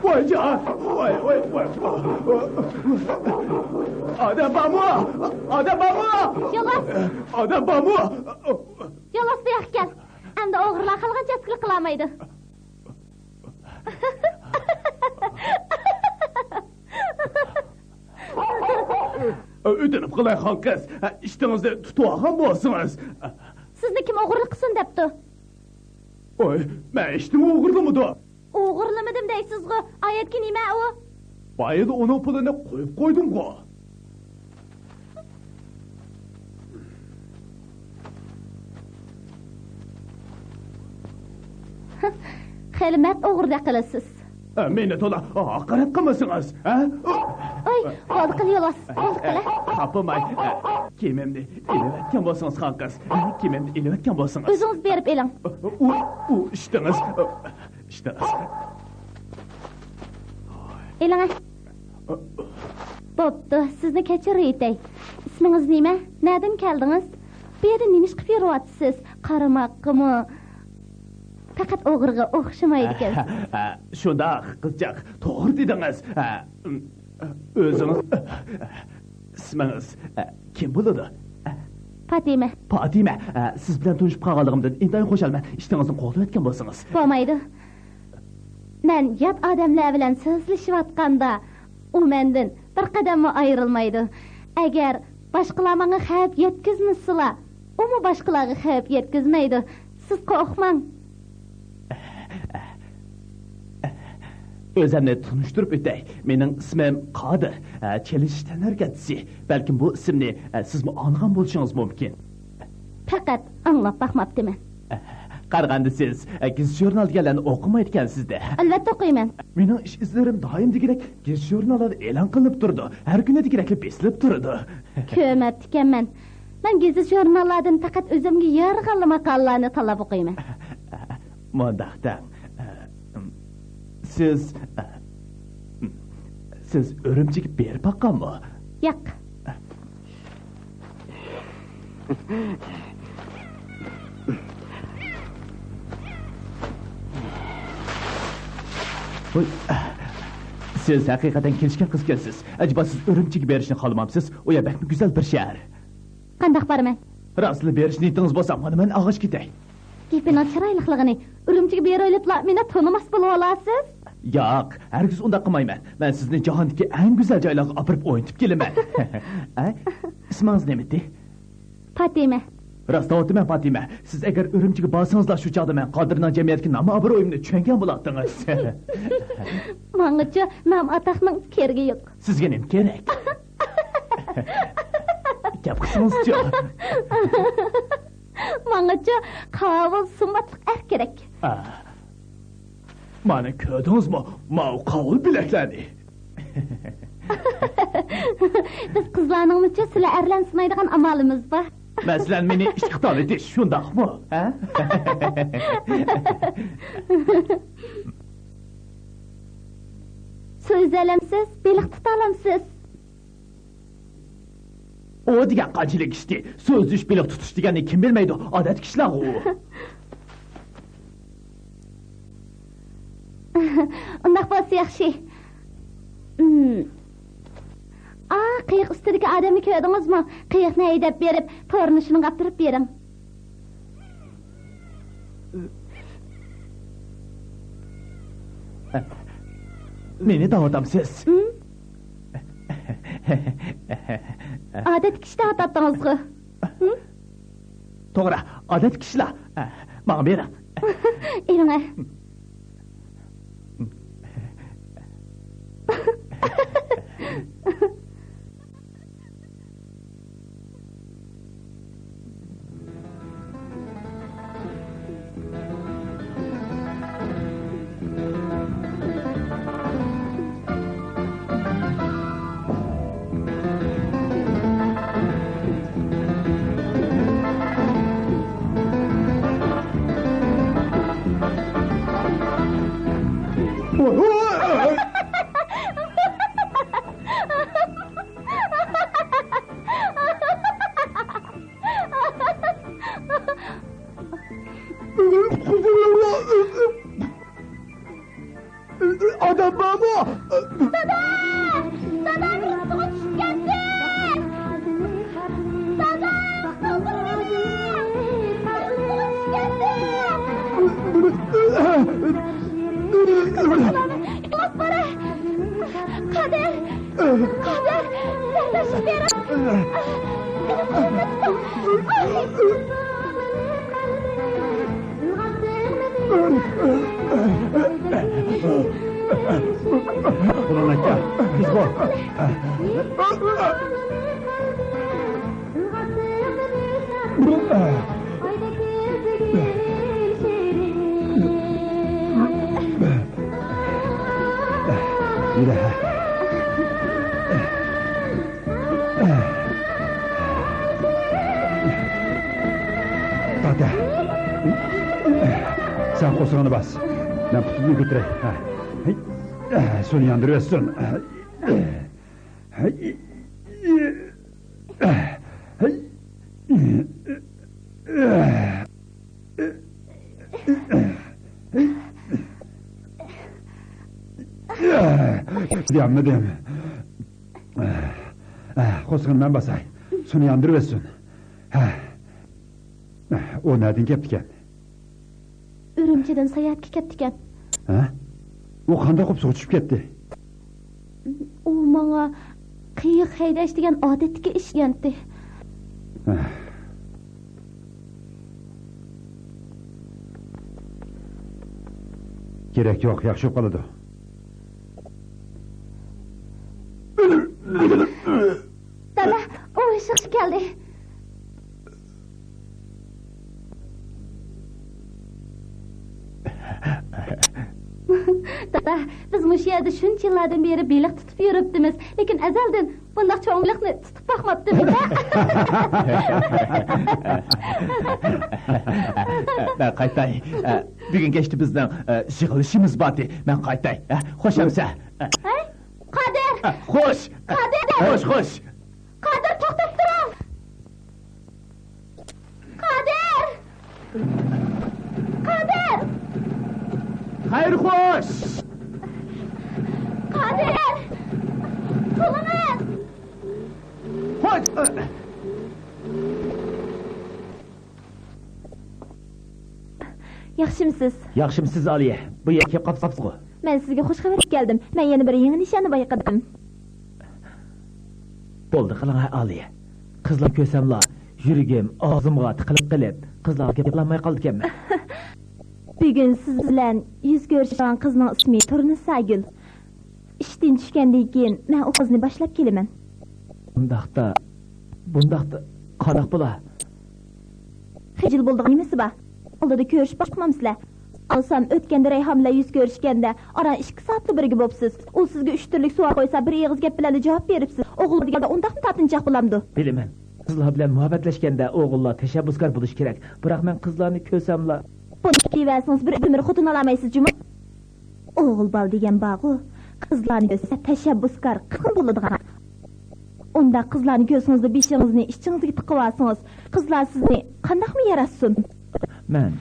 ۋايجان، ۋاي، ۋاي، ۋاي. ئادەم بارمۇ؟ ئادەم بارمۇ؟ يولۋاس! ئادەم بارمۇ؟ يولۋاس، بۇ ياققا كەل. ئەمدى ئوغرىلار خالىغانچە ئەسكىلىك قىلالمايدۇ. ئۆتۈنۈپ قالاي، خان قىز، ئىشتىڭىزنى تۇتۇۋالغان بولسىڭىز. سىزنى كىم ئوغرىلىق قىلسۇن دەپتۇ؟ ۋاي، مەن ھېچنېمە ئوغرىلىمىدىم. ئوغرىلىمىدىم دەيسىزغۇ، ئايەتكە نېمە ئۇ؟ بايىدا ئۇنىڭ پۇلىنى قويۇپ قويدۇمغۇ. خېلى مەرد ئوغرىدەك قىلىسىز. مېنى تولا ھاقارەت قىلمىسىڭىز، ھە؟ ئوي، بولدى قىل يولۋاس، بولدى قىل. خاپىماي، كىيىمىمنى ئېلىۋەتكەن بولسىڭىز، خان قىز. كىيىمىمنى ئېلىۋەتكەن بولسىڭىز. ئۆزىڭىز بېرىپ ئېلىڭ. ئۇ، ئۇ ئىشتىڭىز. ئىشتىڭىز. ئېلىڭە. بوپتۇ، سىزنى كەچۈرۈۋېتەي. ئىسمىڭىز نېمە؟ نەدىن كەلدىڭىز؟ بۇ يەردە نېمە ئىش قىلىپ يۈرۈۋاتىسىز؟ قارىماققىمۇ؟ پەقەت ئوغرىغا ئوخشىمايدىكەنسىز. شۇنداق، قىزچاق، توغرا دېدىڭىز. ئۆزىڭىز، ئىسمىڭىز كىم بولىدۇ؟ پاتىمە. پاتىمە، سىز بىلەن تونۇشۇپ قالغانلىقىمدىن ئىنتايىن خۇشالمەن. ئىشتىڭىزنى قوغدىۋەتكەن بولسىڭىز. بولمايدۇ. مەن يات ئادەملەر بىلەن سۆزلىشىۋاتقاندا، ئۇ مەندىن بىر قەدەممۇ ئايرىلمايدۇ. ئەگەر باشقىلار ماڭا خەۋپ يەتكۈزمىسىلا، ئۇمۇ باشقىلارغا خەۋپ يەتكۈزمەيدۇ. سىز قورقماڭ. ئۆزۈمنى تونۇشتۇرۇپ ئۆتەي. مېنىڭ ئىسمىم قادىر. چېلىشىش تەنھەرىكەتچىسى. بەلكىم بۇ ئىسىمنى سىزمۇ ئاڭلىغان بولۇشىڭىز مۇمكىن. پەقەت ئاڭلاپ باقماپتىمەن. قارىغاندا سىز گېزىت-ژۇرنال دېگەنلەرنى ئوقۇمايدىكەنسىز-دە. ئەلۋەتتە ئوقۇيمەن. مېنىڭ ئىش ئىزلىرىم دائىم دېگۈدەك گېزىت-ژۇرناللاردا ئېلان قىلىنىپ تۇرىدۇ، ھەر كۈنى دېگۈدەكلا بېسىلىپ تۇرىدۇ. كۆرمەپتىكەنمەن. مەن گېزىت-ژۇرناللاردىن پەقەت ئۆزۈمگە يارىغانلا ماقالىلەرنى تاللاپ ئوقۇيمەن. مۇنداق دەڭ، سىز، سىز ئۈرۈمچىگە بېرىپ باققانمۇ؟ ياق. ۋاي، سىز ھەقىقەتەن كېلىشكەن قىزكەنسىز. ئەجەبا سىز ئۈرۈمچىگە بېرىشنى خالىمامسىز؟ ئۇ يەر بەكمۇ گۈزەل بىر شەھەر. قانداق بارىمەن؟ راستلا بېرىش نىيىتىڭىز بولسا، مانا مەن ئاغاچ كېتەي. گېپىنىڭ چىرايلىقلىقىنى، ئۈرۈمچىگە بېرىۋېلىپلا مېنى تونۇماس بولۇۋالارسىز. ياق، ھەرگىز ئۇنداق قىلمايمەن. مەن سىزنى جاھاندىكى ئەڭ گۈزەل جايلارغا ئاپىرىپ ئوينىتىپ كېلىمەن. ئە؟ ئىسمىڭىز نېمىدى؟ پاتىمە. راست دەۋاتىمەن، پاتىمە. سىز ئەگەر ئۈرۈمچىگە بارسىڭىزلا، شۇ چاغدا مەن قادىرنىڭ جەمئىيەتتىكى نام-ئابرۇيۇمنى چۈشەنگەن بولاتتىڭىز. ماڭىچۇ نام-ئاتاقنىڭ كېرىكى يوق. سىزگە نېمە كېرەك؟ گەپ قىلسىڭىزچۇ؟ ماڭىچۇ قاۋۇل سۇمباتلىق ئەر كېرەك. ئا. مانا كۆردىڭىزمۇ ماۋۇ قاۋۇل بىلەكلەرنى؟ بىز قىزلارنىڭمۇچۇ سىلە ئەرلەرنى سىنايدىغان ئامالىمىز بار. مەسىلەن، مېنى ئىشقا تالىتىش، شۇنداقمۇ؟ ھە؟ سۇ ئۈزەلەمسىز؟ بېلىق تۇتالامسىز؟ ئۇ دېگەن قانچىلىك ئىشتى؟ سۇ ئۈزۈش، بېلىق تۇتۇش دېگەننى كىم بىلمەيدۇ؟ ئادەتتىكى ئىشلارغۇ ئۇ. ئۇنداق بولسا ياخشى. ئا، قېيىق ئۈستىدىكى ئادەمنى كۆردىڭىزمۇ؟ قېيىقنى ھەيدەپ بېرىپ، تورنى شۇنىڭغا ئاپىرىپ بېرىڭ. مېنى دەۋاتامسىز؟ ئادەتتىكى ئىشتا ئاتاتتىڭىزغۇ؟ توغرا، ئادەتتىكى ئىشلا. ماڭا بېرىڭ. ئېلىڭە. ئادەم بارمۇ؟ دادا! دادا، مېنىڭ سۇغا چۈشۈپ كەتتى! دادا، قالدۇرۇۋېتىڭ! مېنىڭ سۇغا چۈشۈپ كەتتى! ئىلاج بار! قادىر! قادىر! سەن تاشلاپ بېرىڭ! مېنىڭ قولۇمنى تۇتۇڭ! قولۇڭنى ئاچ، تېز بول. يۈرە. تارت. سەن قورسىقىنى باس. مەن پۇتۇمنى كۆتۈرەي. ھە. سۇنى ياندۇرۇۋەتسۇن. يانمىدىم. قورسىقىنى مەن باساي. سۇنى ياندۇرۇۋەتسۇن. ھە. ئۇ نەدىن كەپتىكەن؟ ئۈرۈمچىدىن ساياھەتكە كەپتىكەن. ھە؟ ئۇ قانداق بولۇپ سۇغا چۈشۈپ كەتتى؟ ئۇ ماڭا قېيىق ھەيدەش دېگەن ئادەتتىكى ئىش دېگەنتى. كېرەك يوق، ياخشى بولۇپ قالىدۇ. دادا، ئۇ ئىششىق كەلدى. دادا، بىز مۇشۇ يەردە شۇنچە يىللاردىن بېرى بېلىق تۇتۇپ يۈرۈپتىمىز، لېكىن ئەزەلدىن بۇنداق چوڭ بېلىقنى تۇتۇپ باقماپتىمىز. مەن قايتاي. بۈگۈن كەچتە بىزنىڭ، ئە، يىغىلىشىمىز بار ئىدى. مەن قايتاي. ئە، خوش ئەمىسە. ھەي، قادىر! ئە، خوش! قادىر! خوش، خوش! قادىر، توختاپ تۇرۇڭ! قادىر! قادىر! خەير خوش! ھاجىم! تۇرۇڭ! ياخشىمسىز؟ ياخشىمسىز، ئالىيە؟ بۇ يەرگە كېلىپ قاپسىزغۇ؟ مەن سىزگە خۇش خەۋەر ئېلىپ كەلدىم. مەن يەنە بىر يېڭى نىشاننى بايقىدىم. بولدى قىلىڭ، ئالىيە. قىزلار كۆرسەملا، يۈرىكىم ئاغزىمغا تىقىلىپ قېلىپ، قىزلارغا گەپ قىلالماي قالىدىكەنمەن. بۈگۈن سىز بىلەن يۈز كۆرۈشىدىغان قىزنىڭ ئىسمى تۇرنىساگۈل. ئىشتىن چۈشكەندىن كېيىن مەن ئۇ قىزنى باشلاپ كېلىمەن. بۇنداقتا، بۇنداقتا قانداق بولا؟ خىجىل بولىدىغان نېمىسى بار؟ ئالدىدا كۆرۈشۈپ باقمامسىلەر؟ ئالسام، ئۆتكەندە رەيھان بىلەن يۈز كۆرۈشكەندە ئاران ئىككى سائەتلا بىرگە بوپسىز. ئۇ سىزگە ئۈچ تۈرلۈك سوئال قويسا، بىر ئېغىز گەپ بىلەنلا جاۋاب بېرىپسىز. ئوغۇل دېگەندە ئۇنداقمۇ تارتىنچاق بولامدۇ؟ بىلىمەن. قىزلار بىلەن مۇھەببەتلەشكەندە ئوغۇللار تەشەببۇسكار بولۇشى كېرەك. بىراق مەن قىزلارنى كۆرسەملا. بۇنى كېلىۋەرسىڭىز، بىر ئۆمۈر خوتۇن ئالالمايسىز جۇمۇ. ئوغۇل بالا دېگەن بارغۇ، قىزلارنى كۆرسە تەشەببۇسكار، قىزغىن بولىدىغان. ئۇنداق قىزلارنى كۆرسىڭىزلا بېشىڭىزنى ئىچىڭىزگە تىقىۋالسىڭىز، قىزلار سىزنى قانداقمۇ ياراتسۇن؟ مەن،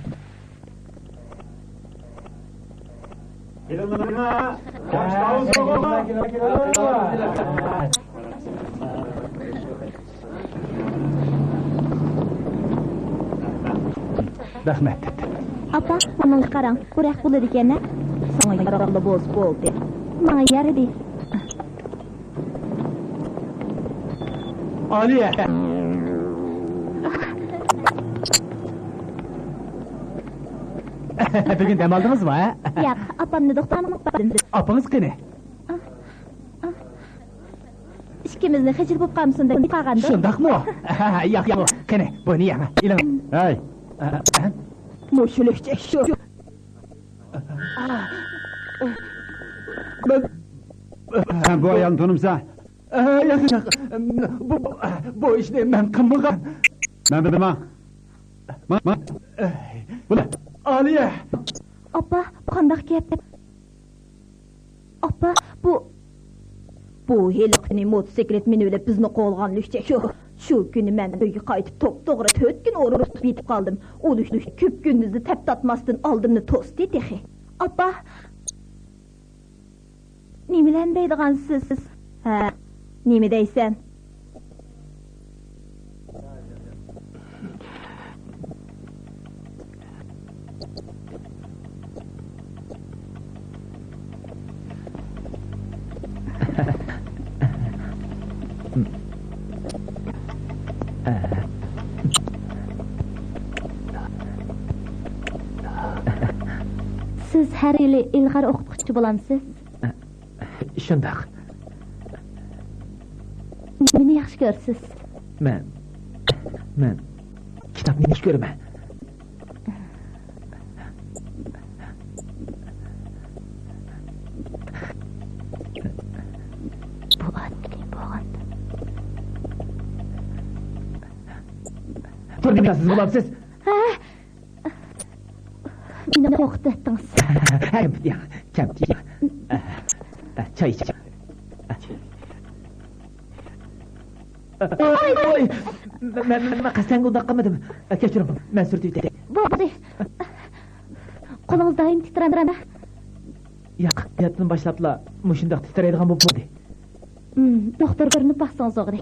رەھمەت. ئاپا، بۇنىڭغا قاراڭ، بۇ رەق بولىدىكەن-ھە؟ ساڭا يارىغانلا بولسا بولدى. ماڭا يارىدى. ئالىيە! بۈگۈن دەم ئالدىڭىزمۇ، ھە؟ ياق، ئاپامنى دوختۇرخانىغا ئاپاردىم. ئاپىڭىز قېنى؟ ئىككىمىزنى خىجىل بولۇپ قالمىسۇن دەپ قالغاندۇ. شۇنداقمۇ؟ ياق، ياق. قېنى، بۇنى يەڭ، ئېلىڭ. ھەي. مۇشۇ لۈكچەك شۇ. مەن، سەن بۇ ئايالنى تونۇمسەن؟ ياق، ياق. بۇ، بۇ، بۇ ئىشنى مەن قىلمىغان. مەن بىلدىم. ما، ما. بۇ، ئالىيە. ئاپا، بۇ قانداق گەپ؟ ئاپا، بۇ، بۇ ھېلىقىنى موتوسىكلىت مىنىۋېلىپ بىزنى قوغلىغان لۈكچەك شۇ. شۇ كۈنى مەن ئۆيگە قايتىپ توپتوغرا تۆت كۈن ئورۇن تۇتۇپ يېتىپ قالدىم. ئۇ لۈكچەك كۈپكۈندۈزدە تەپ تاتماستىن ئالدىمنى توستى تېخى. ئاپا! نېمىلەرنى دەيدىغانسىز؟ ھە، نېمە دەيسەن؟ سىز ھەر يىلى ئىلغار ئوقۇتقۇچى بولامسىز؟ شۇنداق. نېمىنى ياخشى كۆرىسىز؟ مەن، مەن كىتابنى ياخشى كۆرىمەن. بۇ ئادەتلىك بولغان. تۇردىم، سىز بولامسىز؟ ھە؟ مېنى قورقۇتۇۋەتتىڭىز. كەمپۈت يەڭ، كەمپۈت يەڭ. چاي ئىچىڭ. ۋاي، ۋاي! مەن، مەن، مەن قەستەن ئۇنداق قىلمىدىم. كەچۈرۈڭ، مەن سۈرتۈۋېتەي. بولدى. قولىڭىز دائىم تىترەمدىمۇ؟ ياق، ھاياتتىن باشلاپلا مۇشۇنداق تىترەيدىغان بولۇپ قالدى. مم، دوختۇر كۆرۈنۈپ باقسىڭىز ئوغرى.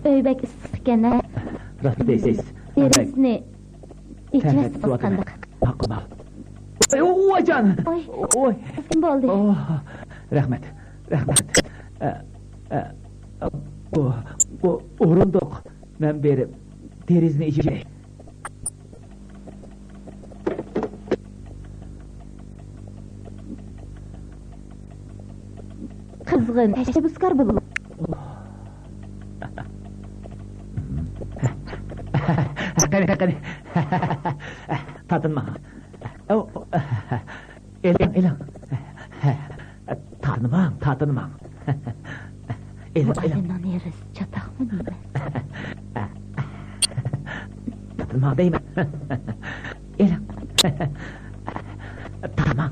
ئۆي بەك ئىسسىق ئىكەن ھە. راست دەيسىز. دېرىزىنى ئېچىۋەتسىڭىز قانداق؟ ماقۇل، ماقۇل. ۋاي، ۋاي جان! ۋاي. ۋاي. قىزىم بولدى. ئوھ، رەھمەت، رەھمەت. ئە، ئە، بۇ، بۇ ئورۇندۇق. مەن بېرىپ دېرىزىنى ئېچىپ. قىزغىن، تەشەببۇسكار بولۇڭ. قېنى، قېنى. تارتىنماڭ. ئېلىڭ، ئېلىڭ. تارتىنماڭ، تارتىنماڭ. ئېلىڭ، ئېلىڭ. بۇ ئادەمنىڭ نېرىسى چاتاقمۇ نېمە؟ تارتىنماڭ دەيمەن. ئېلىڭ. تارتىنماڭ.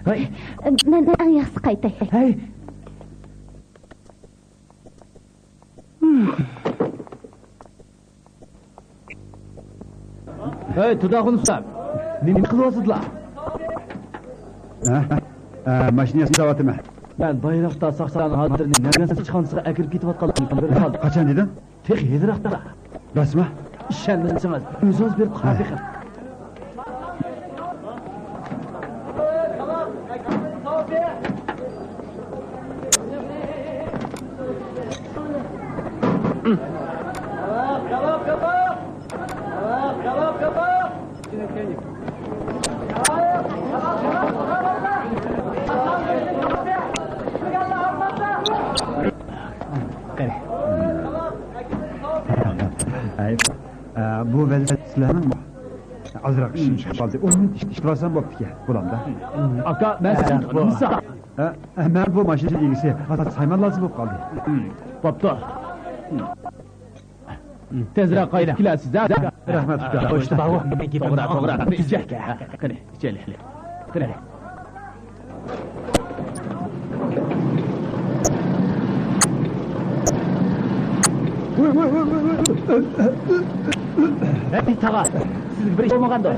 ھوي. مەن، مەن ئەڭ ياخشىسى قايتاي. ھەي. ھەي، تۇداخۇن ئۇستا، نېمە قىلىۋاتىسىلەر؟ ھە؟ ھە، ماشىنا ياساۋاتىمەن. مەن بايراقتا ساقچىلارنىڭ ھازىر نەدىن چىققانسىغا ئەكىرىپ كېتىۋاتقانلىقىنى بىلدىم. قاچان دېدىڭ؟ تېخى ھېلىراقتا. راستمۇ؟ ئىشەنمىسىڭىز، ئۆزىڭىز بېرىپ قاراپ بېقىڭ. قېنى. ئەي، ئە، بۇ ۋەزىپە سىلەرنىڭمۇ؟ ئازراق ئىشىم چىقىپ قالدى. ئون مىنۇت ئىشلىۋالسام بوپتىكەن، بولامدا. ئاكا، مەن سىزنى تونۇمىسام. ئە، ئە، مەن بۇ ماشىنا ئىگىسى ئازاد سايمان لازىم بولۇپ قالدى. بوپتۇ. تېزرەك قايتىپ كېلەرسىز، ھە؟ رەھمەت، ئۇكا. توغرا، توغرا. تۈزەك. قېنى، ئىچەيلى. قېنى. ھەي، تاغا، سىزگە بىر ئىش بولمىغاندۇ؟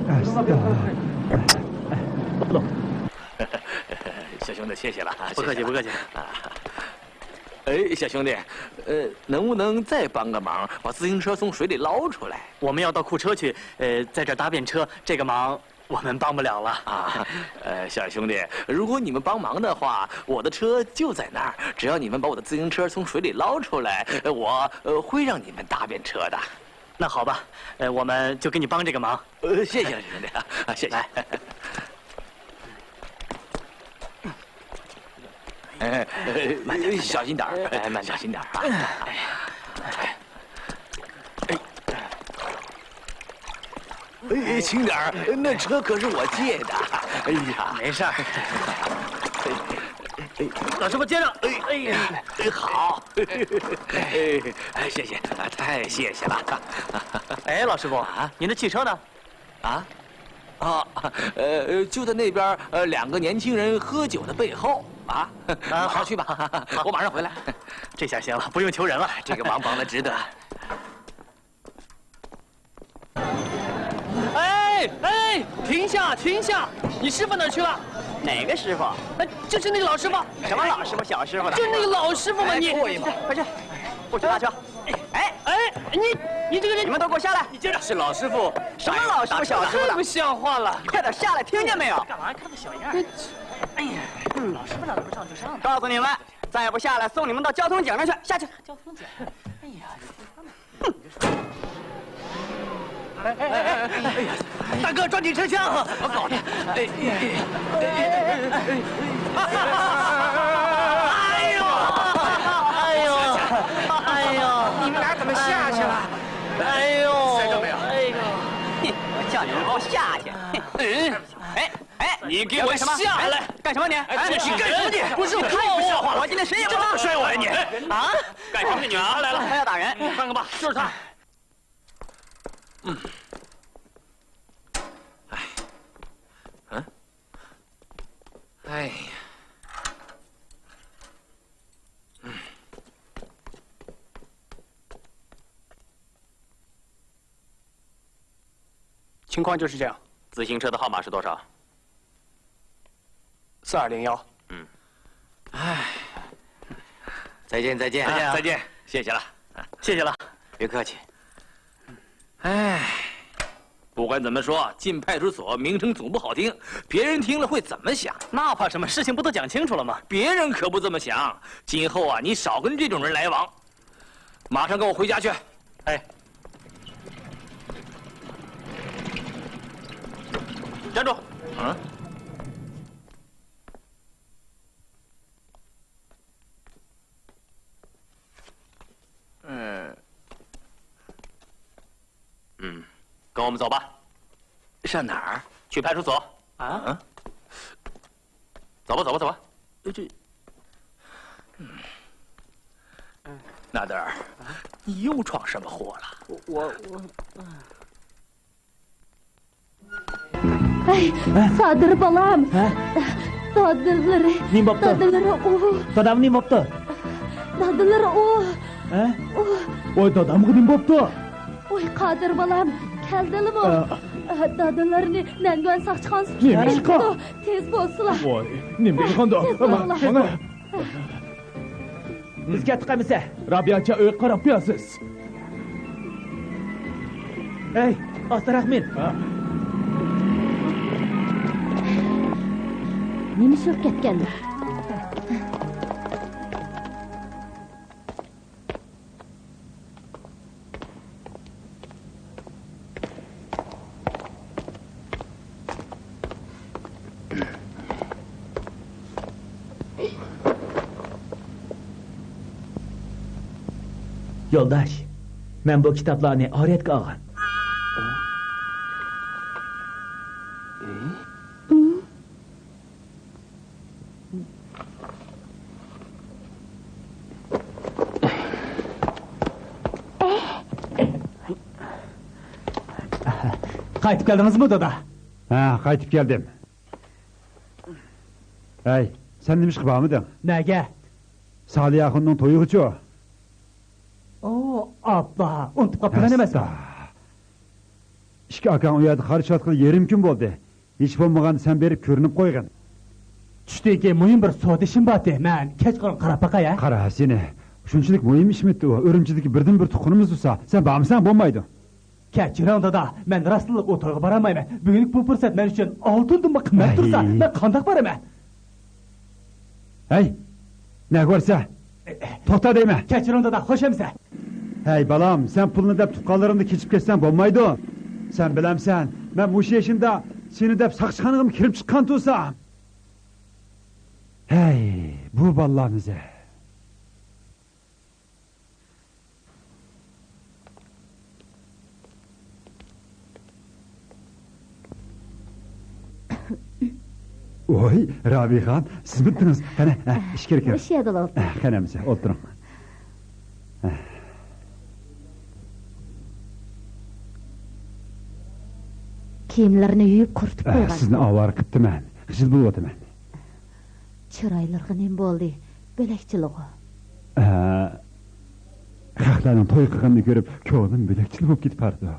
小兄弟，谢谢了，谢谢了。不客气，不客气。哎，小兄弟，呃，能不能再帮个忙，把自行车从水里捞出来？我们要到库车去，呃，在这儿搭便车，这个忙 我们帮不了了。啊，呃，小兄弟，如果你们帮忙的话，我的车就在那儿，只要你们把我的自行车从水里捞出来，呃，我，呃，会让你们搭便车的。那好吧，呃，我们就给你帮这个忙。呃，谢谢兄弟啊，谢谢。来。哎，哎，小心点儿，哎，慢点。小心点儿啊。哎，轻点儿，那车可是我借的。哎呀，没事儿。老师傅接着。哎，哎呀，哎，好。哎，哎，谢谢，啊，太谢谢了。哎，老师傅，啊？您的汽车呢？啊？啊，呃，就在那边儿，呃，两个年轻人喝酒的背后啊。啊，好，去吧，我马上回来。这下行了，不用求人了。这个忙帮的值得。哎，哎，停下，停下！你师傅哪儿去了？哪个师傅？哎，就是那个老师傅。什么老师傅、小师傅的？就那个老师傅嘛，你。哎，过一会儿，快去，我去拉车。哎，哎，你，你这个人，你们都给我下来！你这是老师傅，什么老师傅、小师傅的？太不像话了！快点下来，听见没有？干嘛看他小样儿？哎呀，老师傅让他们上就上吧。告诉你们，再不下来，送你们到交通警那去，下去。交通警？哎呀，你说他们。 哎哎哎哎哎！大哥，抓紧车厢！怎么搞的？哎哎哎！哎呦哎呦哎呦！你们俩怎么下去了？哎呦！摔着没有？哎呦！哼，我叫你们给我下去！哎哎！ 哎，你给我下来！干什么你？哎，你干什么你？不是我，我今天谁也不打。你怎么摔我呀你？啊？干什么你啊？他要打人。看看吧，就是他。嗯。哎，嗯，哎呀，嗯。 情况就是这样。自行车的号码是多少？四二零幺。嗯。唉。再见，再见。啊，再见。谢谢了。谢谢了。别客气。唉，不管怎么说，进派出所名声总不好听，别人听了会怎么想？那怕什么？事情不都讲清楚了吗？别人可不这么想。今后啊，你少跟这种人来往。 马上跟我回家去。哎。站住！嗯？嗯。嗯，跟我们走吧。上哪儿？去派出所。啊？嗯？ 走吧，走吧，走吧。呃，这，嗯。纳德尔，你又闯什么祸了？我，我，我，ئەي، سادىر بالام. ھە؟ دادىلىرى. نېمە بوپتۇ؟ دادىلىرى ئۇ. دادامغا نېمە بوپتۇ؟ دادىلىرى ئۇ. ھە؟ ۋاي، دادامغا نېمە بوپتۇ؟ ۋاي، قادىر بالام، كەلدىلىمۇ؟ ئە. ئە، دادىلىرىنى نەنگۈەن ساقچىخانىسىغا نېمە ئىشقا؟ تۇتۇپ كېتىپتۇ. تېز بولسىلا. ۋاي، نېمە دېگەن قانداق؟ تېز بولسىلا. ماڭا. بىز كەتتۇق ئەمىسە. رابىيەچە ئۆيگە قاراپ قويارسىز. ھەي، ئاستىراق مىن. ھە. نېمە ئىش بولۇپ كەتكەن؟ يولداش، مەن بۇ كىتابلارنى ئارىيەتكە ئالغان. قايتىپ كەلدىڭىزمۇ، دادا؟ ھە، قايتىپ كەلدىم. ھەي، سەن نېمىشقا بارمىدىڭ؟ نەگە؟ سالىيە ئاخۇننىڭ تويىغىچۇ؟ ئو، ئاپا، ئۇنتۇپ قاپتىمەن ئەمەسمۇ؟ ئەستا. ئىككى ئاكاڭ ئۇ يەردە قارشىلاتقىلى يېرىم كۈن بولدى. ھېچ بولمىغاندا سەن بېرىپ كۆرۈنۈپ قويغىن. چۈشتىكى مۇھىم بىر سودا ئىشىم بارتى، مەن كەچ قالغان قاراپ باقاي، ھە؟ قارا سېنى، شۇنچىلىك مۇھىم ئىشمىتى ئۇ؟ ئۈرۈمچىدىكى بىردىنبىر تۇغقىنىمىز تۇرسا، سەن بارمىساڭ بولمايدۇ. كەچۈرۈڭ دادا، مەن راستلا ئۇ تويغا بارالمايمەن. بۈگۈنكى بۇ پۇرسەت مەن ئۈچۈن ئالتۇندىنمۇ قىممەت تۇرسا، مەن قانداق بارىمەن؟ ھەي، نەگە بارسا؟ توختا دەيمەن. كەچۈرۈڭ دادا، خوش ئەمىسە. ھەي بالام، سەن پۇلنى دەپ تۇغقانلىرىڭنى كېچىپ كەتسەڭ بولمايدۇ. سەن بىلەمسەن، مەن مۇشۇ يېشىمدا سېنى دەپ ساقچىخانىغىمۇ كىرىپ چىققان تۇرسام. ھەي، بۇ بالىلارنى زە. ۋوي، رابىيەخان، سىزمىدىڭىز؟ قېنى، ئىچكىرى كىرىڭ. مۇشۇ يەردىلا ئولتۇرۇڭ. قېنى ئەمىسە، ئولتۇرۇڭ. كىيىملىرىنى يۇيۇپ قۇرۇتۇپ قويغان. سىزنى ئاۋارە قىپتىمەن. خىجىل بولۇۋاتىمەن. چىرايلىرىغا نېمە بولدى؟ بۆلەكچىلىغۇ؟ ھە، خەقلەرنىڭ توي قىلغىنىنى كۆرۈپ، كۆڭلۈم بۆلەكچىلە بولۇپ كېتىپ بارىدۇ.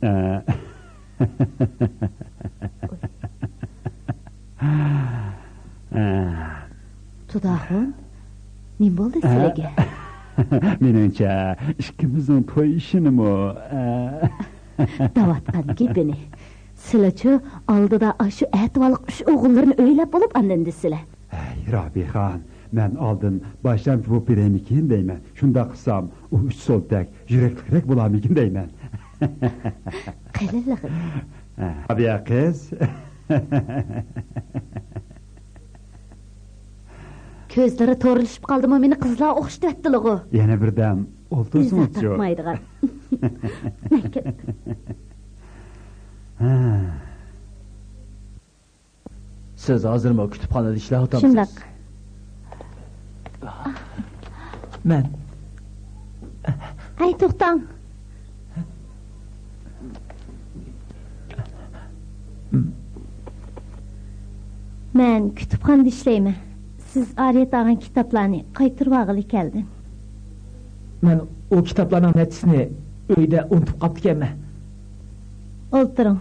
ھە. ھە. تۇداخۇن، نېمە بولدى سىلىگە؟ مېنىڭچە، ئىككىمىزنىڭ توي ئىشىنىمۇ، ھە. دەۋاتقان گېپىنى. سىلىچۇ ئالدىدا ئاشۇ ئەتىۋارلىق ئۈچ ئوغۇللىرىنى ئۆيلەپ بولۇپ ئاندىن دېسىلە. ھەي، رابىيەخان، مەن ئالدىن باشلامچى بولۇپ بېرەيمىكىن دەيمەن. شۇنداق قىلسام، ئۇ ئۈچ سولتەك يۈرەكلىكرەك بولارمىكىن دەيمەن. قېلىنلىقى. ھە، رابىيە قىز. كۆزلىرى تورلىشىپ قالدىمۇ، مېنى قىزلار ئوخشىتىۋەتتىلىغۇ. يەنە بىردەم ئولتۇرسىڭىزچۇ؟ ئۆزى تاپمايدىغان. ھە. سىز ھازىرمۇ كۇتۇپخانىدا ئىشلەۋاتامسىز؟ شۇنداق. مەن. ھەي، توختاڭ. مەن كۇتۇپخانىدا ئىشلەيمەن. سىز ئارىيەت ئالغان كىتابلارنى قايتۇرۇۋالغىلى كەلدىم. مەن ئۇ كىتابلارنىڭ نەچچىسىنى ئۆيدە ئۇنتۇپ قاپتىكەنمەن. ئولتۇرۇڭ.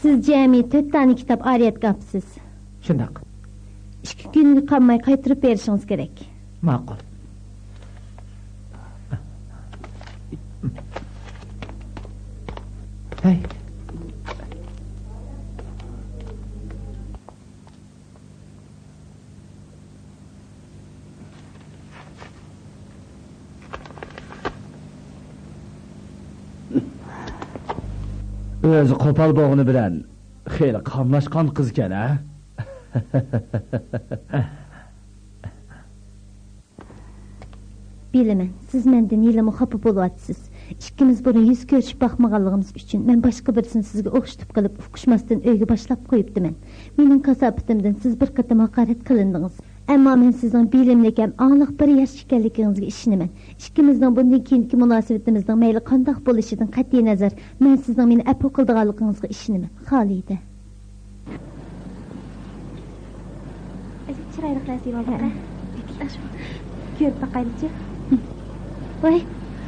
سىز جەمئىي تۆت دانە كىتاب ئارىيەتكە ئاپسىز. شۇنداق. ئىككى كۈنگە قالماي قايتۇرۇپ بېرىشىڭىز كېرەك. ماقۇل. ھەي. ئۆزى قوپال بولغىنى بىلەن خېلى قاملاشقان قىزكەن، ھە؟ بىلىمەن، سىز مەندىن ھېلىمۇ خاپا بولۇۋاتىسىز. ئىككىمىز بۇرۇن يۈز كۆرۈشۈپ باقمىغانلىقىمىز ئۈچۈن، مەن باشقا بىرسىنى سىزگە ئوخشىتىپ قېلىپ، ئۇقۇشماستىن ئۆيگە باشلاپ قويۇپتىمەن. مېنىڭ كاساپىتىمدىن سىز بىر قېتىم ھاقارەت قىلىندىڭىز. ئەمما مەن سىزنىڭ بىلىملىك ھەم ئاڭلىق بىر ياش ئىكەنلىكىڭىزگە ئىشىنىمەن. ئىككىمىزنىڭ بۇندىن كېيىنكى مۇناسىۋىتىمىزنىڭ مەيلى قانداق بولۇشىدىن قەتئىينەزەر، مەن سىزنىڭ مېنى ئەپۇ قىلىدىغانلىقىڭىزغا ئىشىنىمەن. خالىدە. چىرايلىق نەرسە ئېلىۋالدۇق. كۆرۈپ باقايلىچۇ. ۋاي،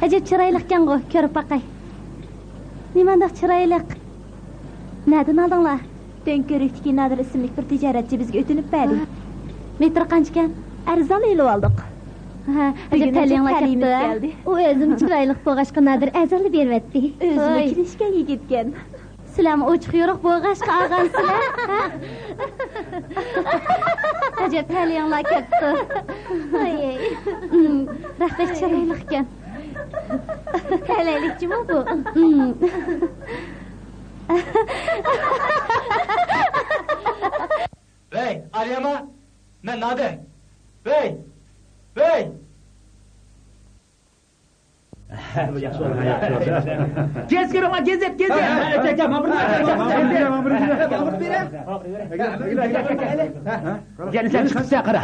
ئەجەب چىرايلىقكەنغۇ، كۆرۈپ باقاي. نېمانداق چىرايلىق. نەدىن ئالدىڭلار؟ دۆڭكۆۋرۈكتىكى نادىر ئىسىملىك بىر تىجارەتچى بىزگە ئۆتۈنۈپ بەردى. ھە. مېتىر قانچىكەن؟ ئەرزان ئېلىۋالدۇق. ھە، ئەجەب بۈگۈن ئەجەب تەلىيىڭلار تەلىيىمىز كەپتۇ، ھە؟ كەلدى. ئۇ ئۆزىمۇ چىرايلىق بولغاچقا نادىر ئەرزانلا بېرىۋەتتى. ئۆزىمۇ ۋاي. كېلىشكەن يىگىتكەن. سىلەرمۇ ئوچۇق يورۇق بولغاچقا ئالغانسىلەر، ھە؟ ئەجەب تەلىيىڭلار كەپتۇ. ۋاي. ئىم، رەخت بەك چىرايلىقكەن. تەلەيلىكچىمۇ بۇ؟ ئىم. ۋەي، ئالىياما، مەن نادىر. ۋەي، ۋەي. گېزىت كىرىڭلار، گېزىت، گېزىت. يەنە سەن چىقىپسەن، قارا.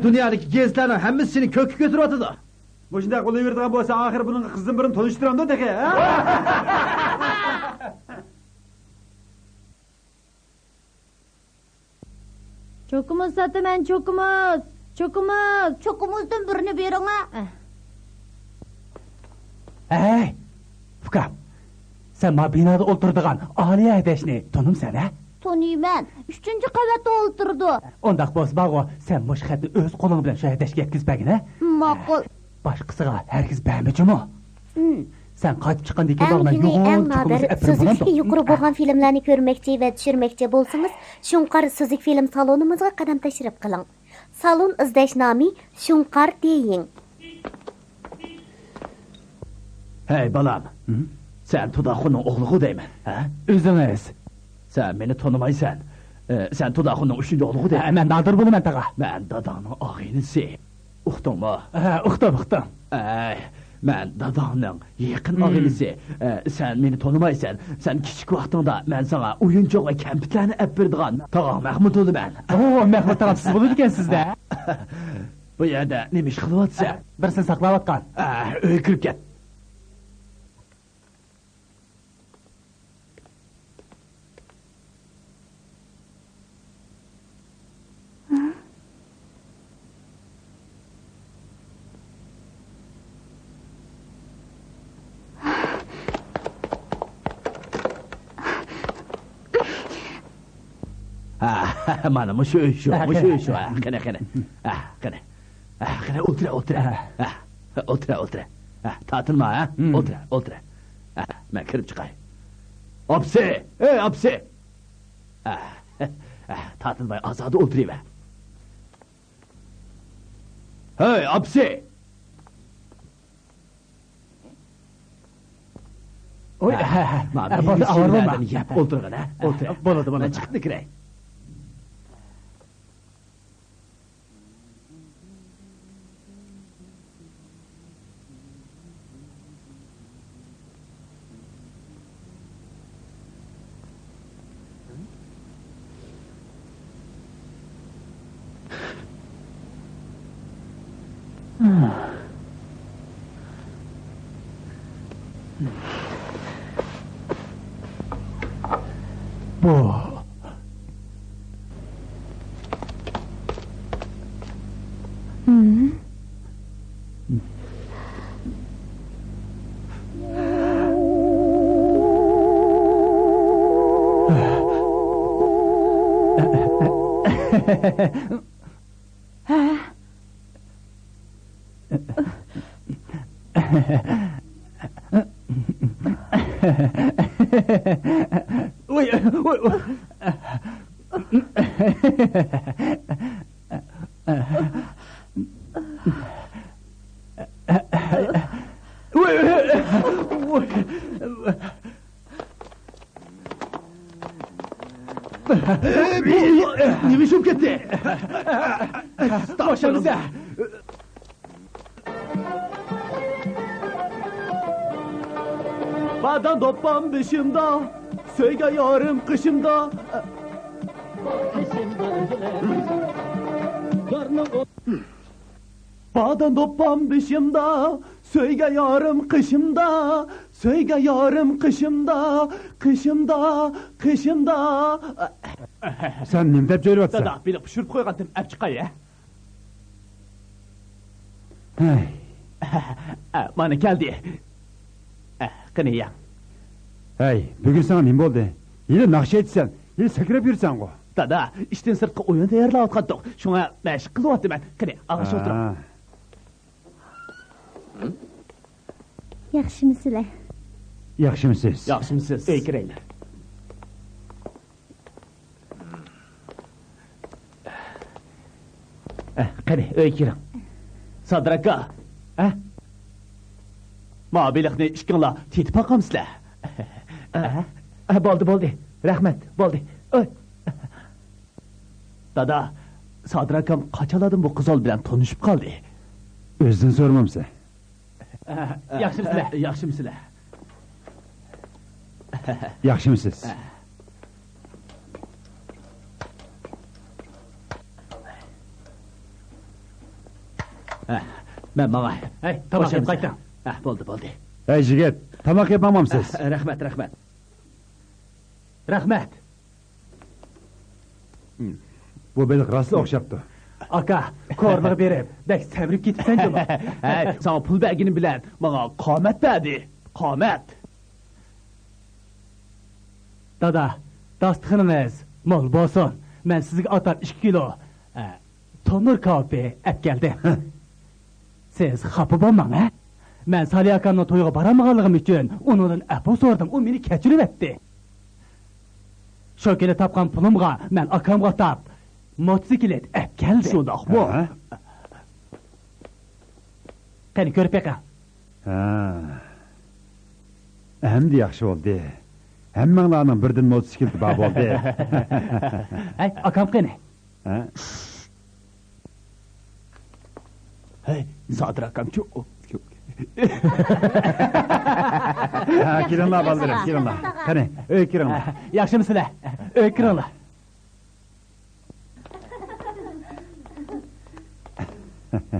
دۇنيادىكى گېزىتلەرنىڭ ھەممىسى سېنى كۆككە كۆتۈرۈۋاتىدۇ. مۇشۇنداق بولۇۋېرىدىغان بولسا، ئاخىر بۇنىڭغا قىزدىن بۇرۇن تونۇشتۇرامدۇ تېخى، ھە؟ چوكىمۇز ساتىمەن، چوكىمۇز! چوكىمۇز! چوكىمىزدىن بىرنى بېرىڭە! ئەھ. ھەي، ئۇكام، سەن ما بىنادا ئولتۇرىدىغان ئالىيە ھەدەشنى تونۇمسەن، ھە؟ تونۇيمەن. ئۈچىنچى قەۋەتتە ئولتۇرىدۇ. ئۇنداق بولسا بارغۇ، سەن مۇشۇ خەتنى ئۆز قولۇڭ بىلەن شۇ ھەدەشكە يەتكۈزۈپ بەرگىنە. ماقۇل. باشقىسىغا ھەرگىز بەرمە جۇمۇ. ھىم. سەن قايتىپ چىققاندىن كېيىن ئەڭ باغنى كېيىنى يوغان ئەڭ چوقۇم نادىر ئەپ بېرىپ سۈزۈكتىكى بولامدۇ؟ يۇقىرى بولغان فىلىملەرنى كۆرمەكچى ۋە چۈشۈرمەكچى بولسىڭىز، شۇڭقار سۈزۈك فىلىم سالونىمىزغا قەدەم تەشرىپ قىلىڭ. سالون ئىزدەش نامى شۇڭقار دېيىڭ. ھەي، بالام. ھىم؟ سەن تۇداخۇننىڭ ئوغلىغۇ دەيمەن، ھە؟ ئۆزىڭىز. سەن مېنى تونۇمايسەن. ئە، سەن تۇداخۇننىڭ ئۈچىنچى ئوغلىغۇ دەيمەن. ھە، مەن نادىر بولىمەن، تاغا. مەن داداڭنىڭ ئاغىنىسى. ئۇقتۇڭمۇ؟ ھە، ئۇقتۇم، ئۇقتۇم. ئەي، مەن داداڭنىڭ يېقىن ھىم. ئاغىنىسى. ئە، سەن مېنى تونۇمايسەن. سەن كىچىك ۋاقتىڭدا مەن ساڭا ئويۇنچۇق ۋە كەمپۈتلەرنى ئەپ بېرىدىغان تاغاڭ مەخمۇت بولىمەن. ئوو، مەخمۇت تاغام سىز بولىدىكەنسىز-دە. بۇ يەردە نېمە ئىش قىلىۋاتىسەن؟ بىرسىنى ساقلاۋاتقان. ئە، ئۆيگە كىرىپ كەت. ھە، مانا مۇشۇ ئۆي شۇ، ھە، مۇشۇ ئۆي شۇ. ھە، قېنى، قېنى. ھە، قېنى. ھە، قېنى، ئولتۇرە، ئولتۇرە. ھە. ھە، ئولتۇرە، ئولتۇرە. ھە، تارتىنما، ھە؟ ھىم. ئولتۇرە، ئولتۇرە. ھە، مەن كىرىپ چىقاي. ئاپىسى! ئەي، ئاپىسى! ھە، ھە، تارتىنماي ئازادە ئولتۇرۇۋەر. ھەي، ئاپىسى! ئوي، ھە، ھە، ھە. مانا ھە، بولدى، ئاۋارە بولما. يەپ ئولتۇرغىن، ھە؟ ئولتۇر. بولىدۇ، بولىدۇ. مەن چىقىپ كىرەي. بۇ. ۋوي، ۋوي، ۋوي. نېمە ئىش بولۇپ كەتتى؟ باشلىنىسە. بادام دوپپام بېشىمدا، سۆيگەن يارىم قېشىمدا. بادا دوپپام بېشىمدا، سۆيگەن يارىم قېشىمدا، سۆيگەن يارىم قېشىمدا، قېشىمدا، قېشىمدا. سەن نېمە دەپ جۆرۈۋاتىسەن؟ دادا، بېلىق پىشۇرۇپ قويغانتىم، ئەپ چىقاي ھە. ھەي. مانا كەلدى. قېنى يەڭ. ھەي، بۈگۈن ساڭا نېمە بولدى؟ ھېلى ناخشا ئېيتىسەن، ھېلى سەكرەپ يۈرسەنغۇ. دادا، ئىشتىن سىرتقى ئويۇن تەييارلاۋاتقانتۇق، شۇڭا مەشىق قىلىۋاتىمەن. قېنى، ئاغاش ئولتۇرۇڭ. ھا. ياخشىمۇسىلەر؟ ياخشىمۇسىز؟ ياخشىمۇسىز؟ ئۆيگە كىرەيلى. ئە، قېنى، ئۆيگە كىرىڭ. سادىر ئاكا. ئە؟ ماۋۇ بېلىقنى ئىككىڭلار تېتىپ باقامسىلەر؟ ئە؟ ئە، بولدى، بولدى. رەھمەت، بولدى. ئۆي. دادا، سادىر ئاكام قاچانلاردىن بۇ قىزال بىلەن تونۇشۇپ قالدى؟ ئۆزىدىن سورىمامسەن؟ ياخشىمۇسىلەر؟ ياخشىمۇسىلەر؟ ياخشىمۇسىز؟ مەن ماڭاي. ھەي، تاماق يەپ قايتىڭ. بولدى، بولدى. ھەي، يىگىت، تاماق يەپ ماڭمامسىز؟ رەھمەت، رەھمەت. رەھمەت. بۇ بېلىق راستلا ئوخشاپتۇ. ئاكا، كورلىغا بېرىپ، بەك سەمرىپ كېتىپسەن جۇمۇ. ھەي، ساڭا پۇل بەرگىنىم بىلەن ماڭا قامەت بەردى. قامەت. دادا، داستىخىنىڭىز مول بولسۇن. مەن سىزگە ئاتاپ ئىككى كىلو، ئە، تونۇر كاۋىپى ئەپ كەلدىم. سىز خاپا بولماڭ، ھە؟ مەن سالى ئاكامنىڭ تويىغا بارالمىغانلىقىم ئۈچۈن ئۇنىڭدىن ئەپۇ سورىدىم، ئۇ مېنى كەچۈرۈۋەتتى. شۇ كۈنى تاپقان پۇلۇمغا مەن ئاكامغا ئاتاپ موتوسىكلىت ئەپ كەلدىم. شۇنداقمۇ؟ ھە؟ قېنى، كۆرۈپ بېقىڭ. ھە. ئەمدى ياخشى بولدى. ھەممەڭلارنىڭ بىردىن موتوسىكلىتى بار بولدى. ھەي، ئاكام قېنى؟ ھە؟ ھەي، سادىر ئاكامچۇ؟ ھە، كېلىڭلار بالىلىرىم، كېلىڭلار. قېنى، ئۆيگە كىرىڭلار. ياخشىمۇسىلەر؟ ئۆيگە كىرىڭلار.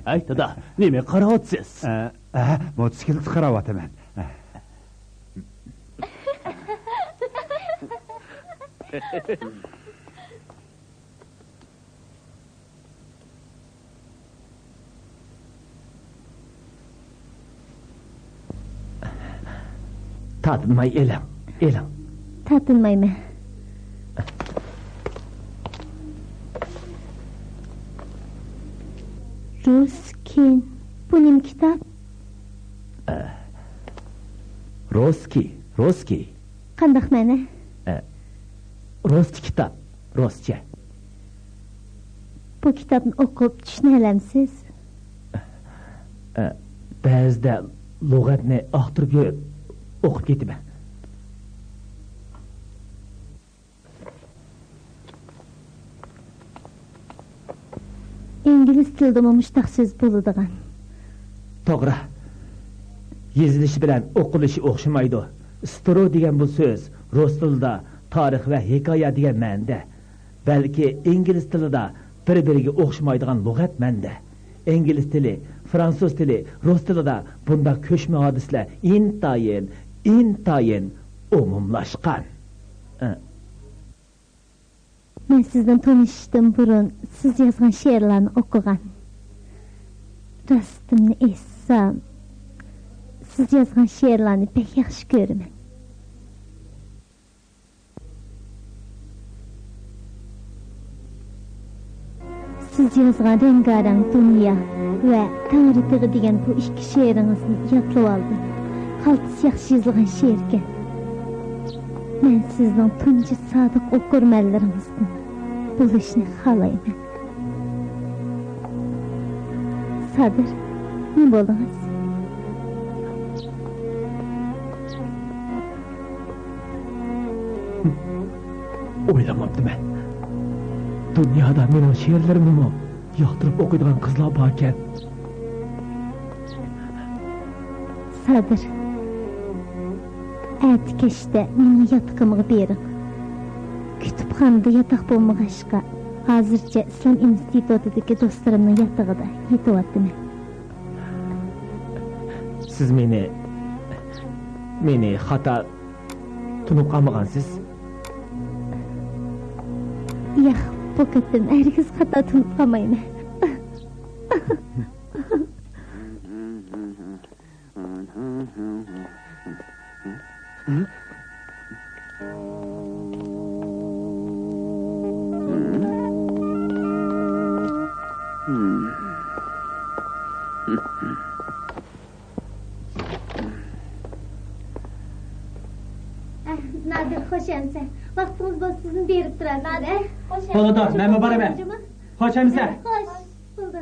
ھەي، دادا، نېمە قاراۋاتىسىز؟ ئە، ئە، موتوسىكلىتقا قاراۋاتىمەن. تارتىنماي ئېلىڭ، ئېلىڭ. تارتىنمايمەن. رۇسكىن، بۇ نېمە كىتاب؟ ئە، روسكىي، روسكىي. قانداق مەنە؟ ئە، رۇسچە كىتاب، رۇسچە. بۇ كىتابنى ئوقۇپ چۈشىنەلەمسىز؟ ئە، بەزىدە لۇغەتنى ئاختۇرۇپ يۈرۈپ ئوقۇپ كېتىمەن. ئىنگلىز تىلىدىمۇ مۇشتاق سۆز بولىدىغان. توغرا. يېزىلىشى بىلەن ئوقۇلۇشى ئوخشىمايدۇ. سترو دېگەن بۇ سۆز رۇس تىلىدا تارىخ ۋە ھېكايە دېگەن مەنىدە. بەلكى ئىنگلىز تىلىدا بىر-بىرىگە ئوخشىمايدىغان لۇغەت مەنىدە. ئىنگلىز تىلى، فرانسۇز تىلى، رۇس تىلىدا بۇنداق كۆچمە ھادىسىلەر ئىنتايىن، ئىنتايىن ئومۇملاشقان. مەن سىزنىڭ تونۇشۇشتىن بۇرۇن سىز يازغان شېئىرلارنى ئوقۇغان. راستىمنى ئېيتسام، سىز يازغان شېئىرلارنى بەك ياخشى كۆرىمەن. سىز يازغان رەڭگارەڭ دۇنيا ۋە تەڭرى تېغى دېگەن بۇ ئىككى شېئىرىڭىزنى يادلىۋالدىم. قالتىس ياخشى يېزىلغان شېئىركەن. مەن سىزنىڭ تۇنجى سادىق ئوقۇرمەنلىرىڭىزدىن بولۇشنى خالايمەن. سادىر، نېمە بولدىڭىز؟ ئويلىماپتىمەن. دۇنيادا مېنىڭ شېئىرلىرىمنىمۇ ياقتۇرۇپ ئوقۇيدىغان قىزلار باركەن. سادىر، ئەتە كەچتە مېنىڭ ياتىقىمغا بېرىڭ. كۇتۇپخانىدا ياتاق بولمىغاچقا، ھازىرچە ئىسلام ئىنستىتۇتىدىكى دوستلىرىمنىڭ ياتىقىدا يېتىۋاتىمەن. سىز مېنى، مېنى خاتا تونۇپ قالمىغانسىز؟ ياق، بۇ قېتىم ھەرگىز خاتا تونۇپ قالمايمەن. نادىر، خوش ئەمىسە. ۋاقتىڭىز بولسا سىزنى بېرىپ تۇرارسىز، ھە؟ بولىدۇ، مەنمۇ بارىمەن. خوش ئەمىسە. خوش، بولدى.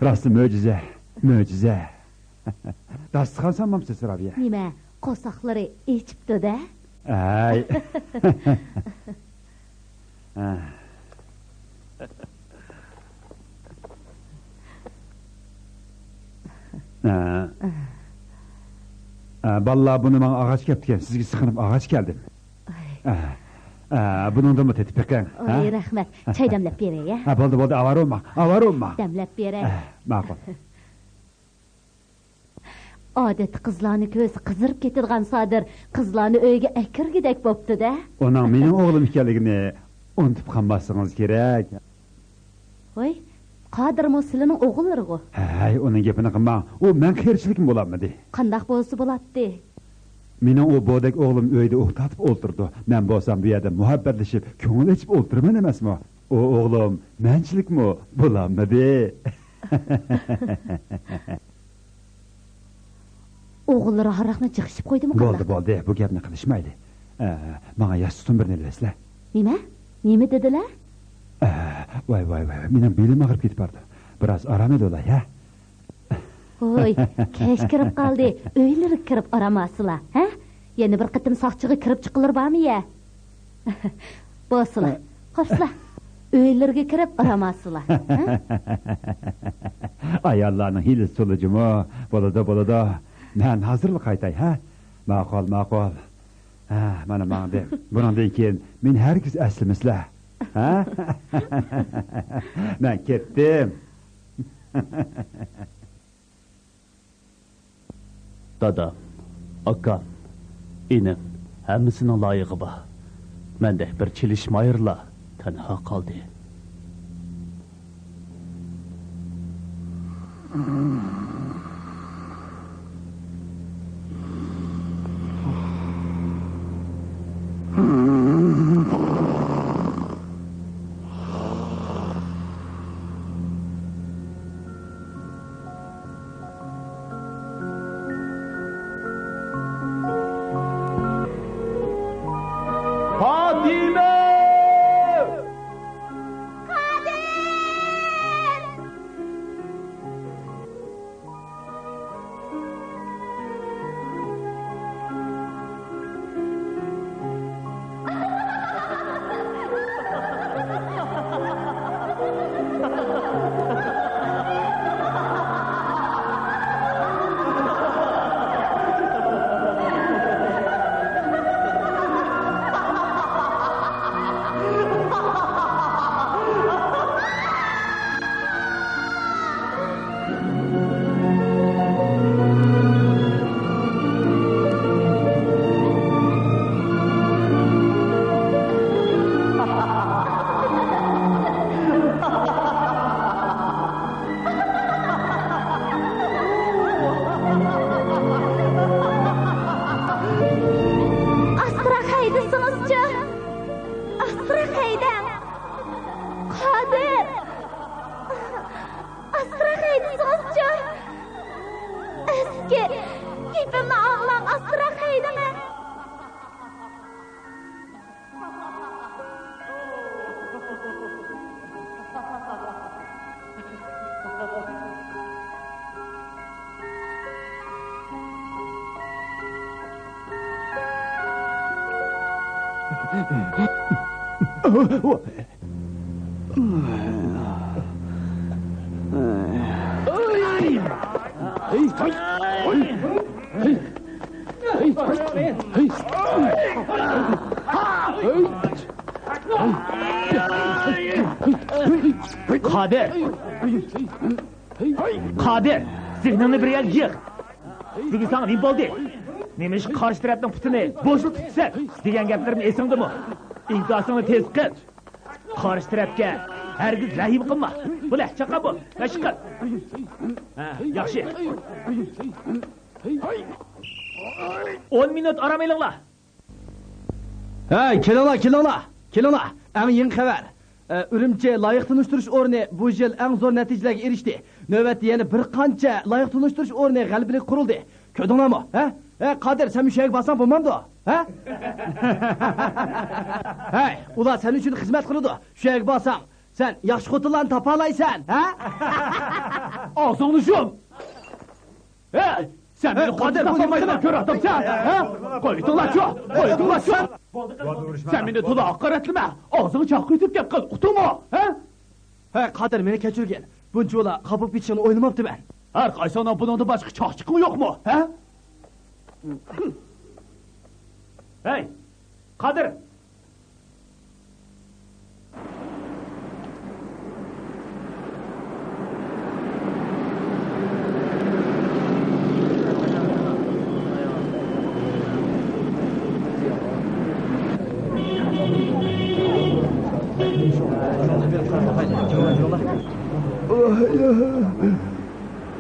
راستلا مۆجىزە، مۆجىزە. داستىخان سالمامسىز، رابىيە؟ نېمە، قورساقلىرى ئېچىپتۇ-دە؟ ئەي. ھە. ھە. ھە، بالىلار، بۇنى ماڭا ئالغاچ كەپتىكەن، سىزگە سېغىنىپ ئالغاچ كەلدىم. ئاي. ھە. ھە، بۇنىڭدىنمۇ تېتىپ بېقىڭ. ھە؟ ئاي، رەھمەت. چاي دەملەپ بېرەي، ھە؟ ھە، بولدى، بولدى، ئاۋارە بولماڭ، ئاۋارە بولماڭ. دەملەپ بېرەي. ھە، ماقۇل. ئادەتتە قىزلارنى كۆرسە قىزىرىپ كېتىدىغان سادىر قىزلارنى ئۆيگە ئەكىرگۈدەك بوپتۇ-دە. ئۇنىڭ مېنىڭ ئوغلۇم ئىكەنلىكىنى ئۇنتۇپ قالماسلىقىڭىز كېرەك. ۋاي، قادىرمۇ سىلىنىڭ ئوغۇللىرىغۇ. ھەي، ئۇنىڭ گېپىنى قىلماڭ. ئۇ مەن قېرىچىلىكىم بولالمىدى. قانداق بولسا بولاتتى. مېنىڭ ئۇ بودەك ئوغلۇم ئۆيدە ئۇھ تارتىپ ئولتۇرىدۇ. مەن بولسام بۇ يەردە مۇھەببەتلىشىپ، كۆڭۈل ئېچىپ ئولتۇرىمەن ئەمەسمۇ. ئۇ ئوغلۇم مەنچىلىكمۇ بولالمىدى. ئوغۇللىرى ھاراقنى جىق ئىچىپ قويدىمۇ قانداق؟ بولدى، بولدى، بۇ گەپنى قىلىشمايلى. ئە، ماڭا ياستۇقتىن بىرنى ئېلىۋەتسىلە. نېمە؟ نېمە دېدىلە؟ ئە، ۋاي، ۋاي، ۋاي، مېنىڭ بېلىم ئاغرىپ كېتىپ بارىدۇ. بىراز ئارام ئېلىۋالاي، ھە؟ ھوي، كەچ كىرىپ قالدى. ئۆيلىرىگە كىرىپ ئارام ئالسىلا، ھە؟ يەنە بىر قېتىم ساقچىغا كىرىپ چىققىلىرى بارمۇ يە؟ بولسىلا، قاپسىلا. ئۆيلىرىگە كىرىپ ئارام ئالسىلا، ھە؟ ئاياللارنىڭ ھىيلىسى تولا جۇمۇ. بولىدۇ، بولىدۇ. مەن ھازىرلا قايتاي، ھە؟ ماقۇل، ماقۇل. ھە، مانا ماڭدى. بۇنىڭدىن كېيىن مېنى ھەرگىز ئەسلىمىسىلە. ھە؟ مەن كەتتىم. دادام، ئاكام، ئىنىم، ھەممىسىنىڭ لايىقى بار. مەندەك بىر چېلىشمايېرلا تەنھا قالدى. پاتىمە! قادىر! ئاستىراق ھەيدىسىڭىزچۇ؟ ئاستىراق ھەيدەڭ! قادىر! ئاستىراق ھەيدىسىڭىزچۇ؟ ئەسكى، گېپىمنى ئاڭلاڭ، ئاستىراق ھەيدىڭە! قادىر! قادىر! زېھنىڭنى بىر يەرگە يىغ! بۈگۈن ساڭا نېمە بولدى؟ نېمىشقا قارشى تەرەپنىڭ پۇتىنى بوشلا تۇتىسەن؟ دېگەن گەپلىرىم ئېسىڭدىمۇ؟ ئىنكاسىڭنى تېز قىل! قارشى تەرەپكە ھەرگىز رەھىم قىلما! بولە، چاققان بول! مەشىق قىل! ھە، ياخشى! ئون مىنۇت ئارام ئېلىڭلار! ھەي، كېلىڭلار، كېلىڭلار، كېلىڭلار! ئەڭ يېڭى خەۋەر! ئە، ئۈرۈمچى لايىق تونۇشتۇرۇش ئورنى بۇ يىل ئەڭ زور نەتىجىلەرگە ئېرىشتى. نۆۋەتتە يەنە بىر قانچە لايىق تونۇشتۇرۇش ئورنى غەلىبىلىك قۇرۇلدى. كۆردۈڭلارمۇ؟ ھە؟ ھە، قادىر، سەن شۇ يەرگە بارساڭ بولمامدۇ؟ ھە؟ ھەي، ئۇلار سەن ئۈچۈن خىزمەت قىلىدۇ. شۇ يەرگە بارساڭ، سەن ياخشى خوتۇنلارنى تاپالايسەن، ھە؟ ئاغزىڭنى يۇم! ھە؟ سەن مېنى قادىر، قويدۇڭ تاپالمايدىغان كۆرۈۋاتامسەن، ھە؟ قويدۇڭلارچۇ، قويدۇڭلارچۇ! سەن مېنى تولا ھاقارەتلىمە، ئاغزىڭنى چاققىتىپ گەپ قىل، ئۇقتۇڭمۇ، ھە؟ ھە، قادىر، مېنى كەچۈرگىن. بۇنچىۋالا خاپا بولۇپ كېتىشىڭنى ئويلىماپتىمەن. ھەر قايسىڭنىڭ بۇنىڭدىن باشقا چاقچىقىڭ يوقمۇ، ھە؟ ھەي، قادىر!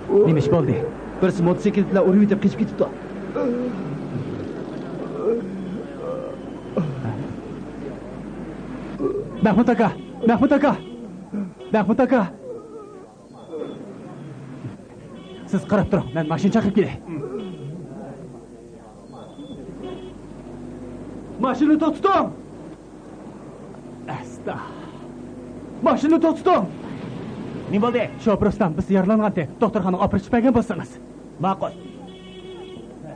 نېمە ئىش بولدى؟ بىرسى موتوسىكلىت بىلەن ئۇرۇۋېتىپ قېچىپ كېتىپتۇ. مەھمۇت ئاكا! مەھمۇت ئاكا! مەھمۇت ئاكا! سىز قاراپ تۇرۇڭ، مەن ماشىنا چاقىرىپ كېلەي. ماشىنىنى توختىتىڭ! ئەستا. ماشىنىنى توختىتىڭ! نېمە بولدى؟ شوپۇر ئۇستام، بىز يارىلانغانتى، دوختۇرخانىغا ئاپىرىپ چىقىپ بەرگەن بولسىڭىز. ماقۇل.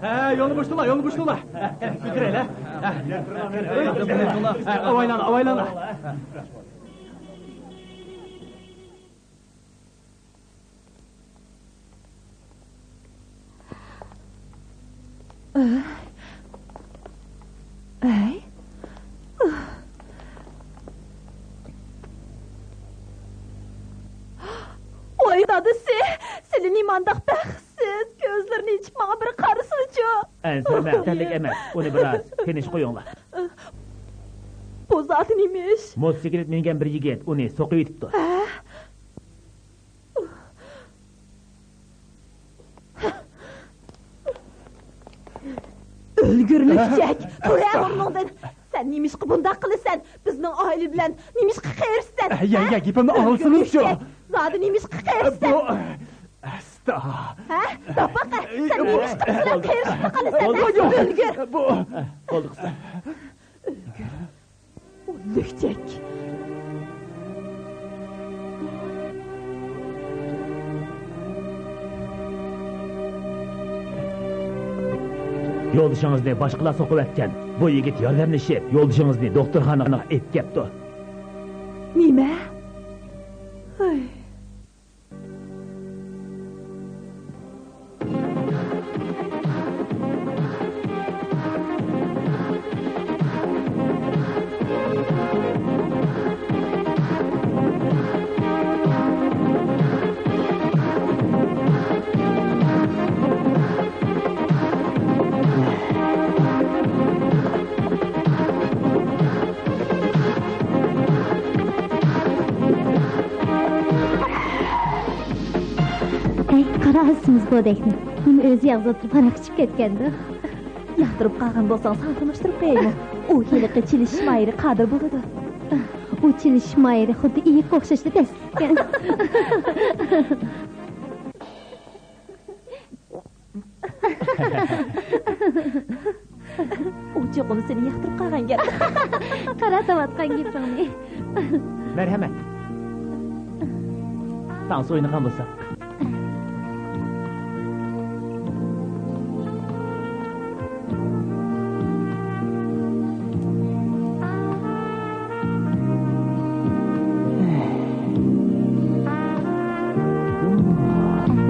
ھە، يولنى بوشىتىڭلار، يولنى بوشىتىڭلار. ھە، كەل، كۆتۈرەيلى. ھە. ھە، ئاۋايلاڭلار، ئاۋايلاڭلار. ئەي. ۋاي دادىسى، سىلى نېمانداق بەختسىز، كۆزلىرىنى ئېچىپ ماڭا بىر قارىسىچۇ. ئەنسىرىمە، تەللىك ئەمەس، ئۇنى بىراز تىنچ قويۇڭلار. بۇ زادى نېمە ئىش؟ موتوسىكلىت مىنگەن بىر يىگىت ئۇنى سوقۇۋېتىپتۇ. ھە؟ ئۆلگۈر لۈكچەك! تۇر ھە ئورنۇڭدىن! سەن نېمىشقا بۇنداق قىلىسەن؟ بىزنىڭ ئائىلە بىلەن نېمىشقا قېرىشىسەن؟ يە، يە، ھە؟ گېپىمنى ئاڭلىسىڭىزچۇ! ئۆلگۈر لۈكچەك! زادى نېمىشقا قېرىشىسەن؟ بۇ، ئەستا! ھە؟ داپاقا! سەن نېمىشقا بىز بىلەن قېرىشىپمۇ قالىسەن، ھە؟ بولدى، ئۆلگۈر! بۇ، بولدى قىزىم. ئۆلگۈر! ئۇ لۈكچەك. يولدىشىڭىزنى باشقىلار سوقۇۋەتكەن. بۇ يىگىت ياردەملىشىپ، يولدىشىڭىزنى دوختۇرخانىغا ئېلىپ كەپتۇ. نېمە؟ ھاي. ئەي، قارا ئازىمىز بودەكنى. نېمە ئۆزى ئاغزى ئولتۇرۇپ ھاراق ئىچىپ كەتكەندۇ؟ ياقتۇرۇپ قالغان بولساڭ ساڭا تونۇشتۇرۇپ قويايمۇ؟ ئۇ ھېلىقى چېلىش ماھىرى قادىر بولىدۇ. ئۇ چېلىش ماھىرى خۇددى ئېيىققا ئوخشاشلا دەسسىكەن. ئۇ چوقۇم سېنى ياقتۇرۇپ قالغان گەپ. قارا تاۋاتقان گېپىڭنى. مەرھەمەت. تانسا ئوينىغان بولساق.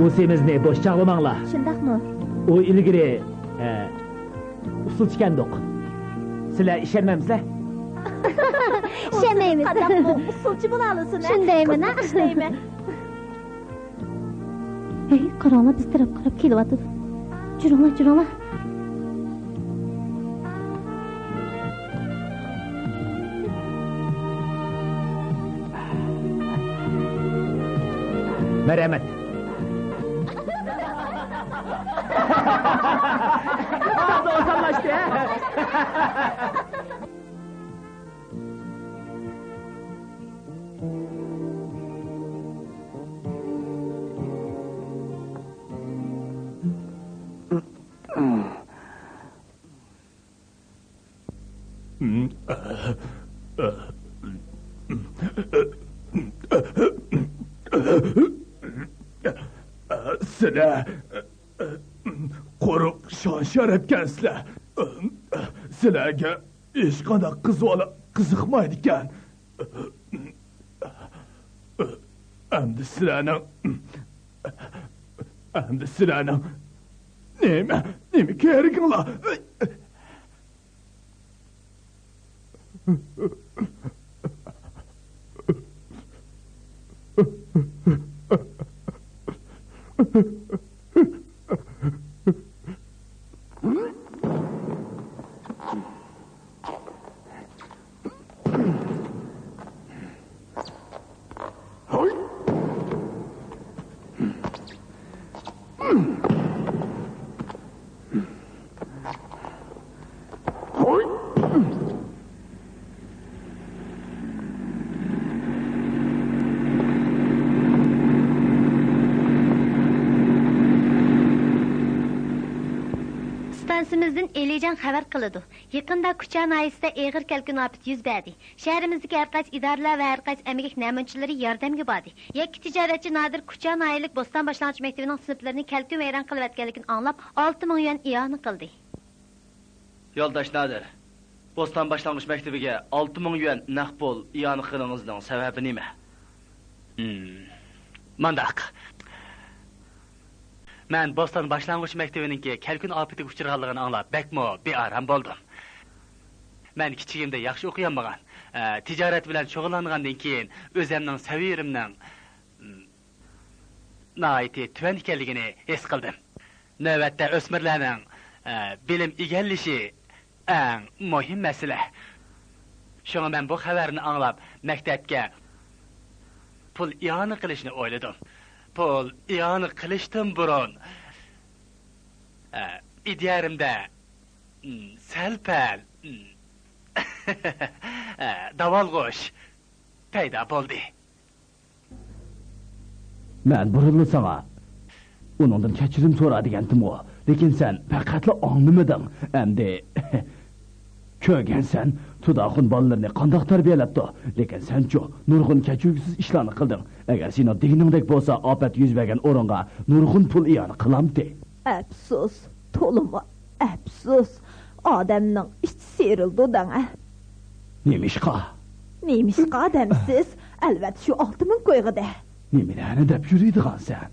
ئۇ سېمىزنى بوش چاغلىماڭلار. شۇنداقمۇ؟ ئۇ ئىلگىرى، ئە، ئىكەندۇق. سىلەر ئىشەنمەمسىلەر؟ ئىشەنمەيمىز. قانداق بۇ ئۇسسۇلچى بولالىسۇن، ھە؟ شۇندايمىنا؟ قىزىق ئىش دەيمەن. ھەي، قاراڭلار، بىز تەرەپ قاراپ كېلىۋاتىدۇ. جۈرۈڭلار، جۈرۈڭلار. مەرھەمەت. ھازا ئوساللاشتى، ھە؟ سىلەر قۇرۇق شان-شەرەپكەنسىلەر. سىلەرگە ھېچقانداق قىز بالا قىزىقمايدىكەن. ئەمدى سىلەرنىڭ، ئەمدى سىلەرنىڭ نېمە، نېمە كېرىكىڭلار؟ ئىستانسىمىزدىن ئېلىجان خەۋەر قىلىدۇ. يېقىندا كۇچا ناھىيەسىدە ئېغىر كەلكۈن ئاپىتى يۈز بەردى. شەھىرىمىزدىكى ھەر قايسى ئىدارىلەر ۋە ھەر قايسى ئەمگەك نەمۇنىچىلىرى ياردەمگە باردى. يەككە تىجارەتچى نادىر كۇچا ناھىيەلىك بوستان باشلانغۇچ مەكتىۋىنىڭ سىنىپلىرىنى كەلكۈن ۋەيران قىلىۋەتكەنلىكىنى ئاڭلاپ، ئالتە مىڭ يۈەن ئىئانە قىلدى. يولداش نادىر، بوستان باشلانغۇچ مەكتىۋىگە ئالتە مىڭ يۈەن نەق پۇل ئىئانە قىلىڭىزنىڭ سەۋەبى نېمە؟ ھىم، مانداق. مەن بوستان باشلانغۇچ مەكتىۋىنىڭكى كەلكۈن ئاپىتىگە ئۇچرىغانلىقىنى ئاڭلاپ بەكمۇ بىئارام بولدۇم. مەن كىچىكىمدە ياخشى ئوقۇيالمىغان، ئە، تىجارەت بىلەن شۇغۇللانغاندىن كېيىن ئۆزەمنىڭ سەۋىيەمنىڭ، م، ناھايىتى تۆۋەن ئىكەنلىكىنى ھېس قىلدىم. نۆۋەتتە ئۆسمۈرلەرنىڭ، ئە، بىلىم ئىگىلىشى ئەڭ مۇھىم مەسىلە. شۇڭا مەن بۇ خەۋەرنى ئاڭلاپ، مەكتەپكە پۇل ئىئانە قىلىشنى ئويلىدىم. پۇل ئىئانە قىلىشتىن بۇرۇن، ئە، ئىدىيەمدە، م، سەل-پەل، م، ئە، داۋالغۇش پەيدا بولدى. مەن بۇرۇنلا ساڭا ئۇنىڭدىن كەچۈرۈم سورا دېگەنتىمغۇ، لېكىن سەن پەقەتلا ئاڭلىمىدىڭ. ئەمدى كۆرگەنسەن، تۇداخۇن بالىلىرىنى قانداق تەربىيەلەپتۇ، لېكىن سەنچۇ نۇرغۇن كەچۈرگۈسىز ئىشلارنى قىلدىڭ. ئەگەر سېنىڭ دېگىنىڭدەك بولسا، ئاپەت يۈز بەرگەن ئورۇنغا نۇرغۇن پۇل ئىئانە قىلامتى. ئەپسۇس، تولىمۇ ئەپسۇس، ئادەمنىڭ ئىچى سىيرىلىدۇ دەڭە. نېمىشقا؟ نېمىشقا دەمسىز؟ ئەلۋەتتە شۇ ئالتە مىڭ كويغىدە. نېمىلەرنى دەپ يۈرىدىغانسەن؟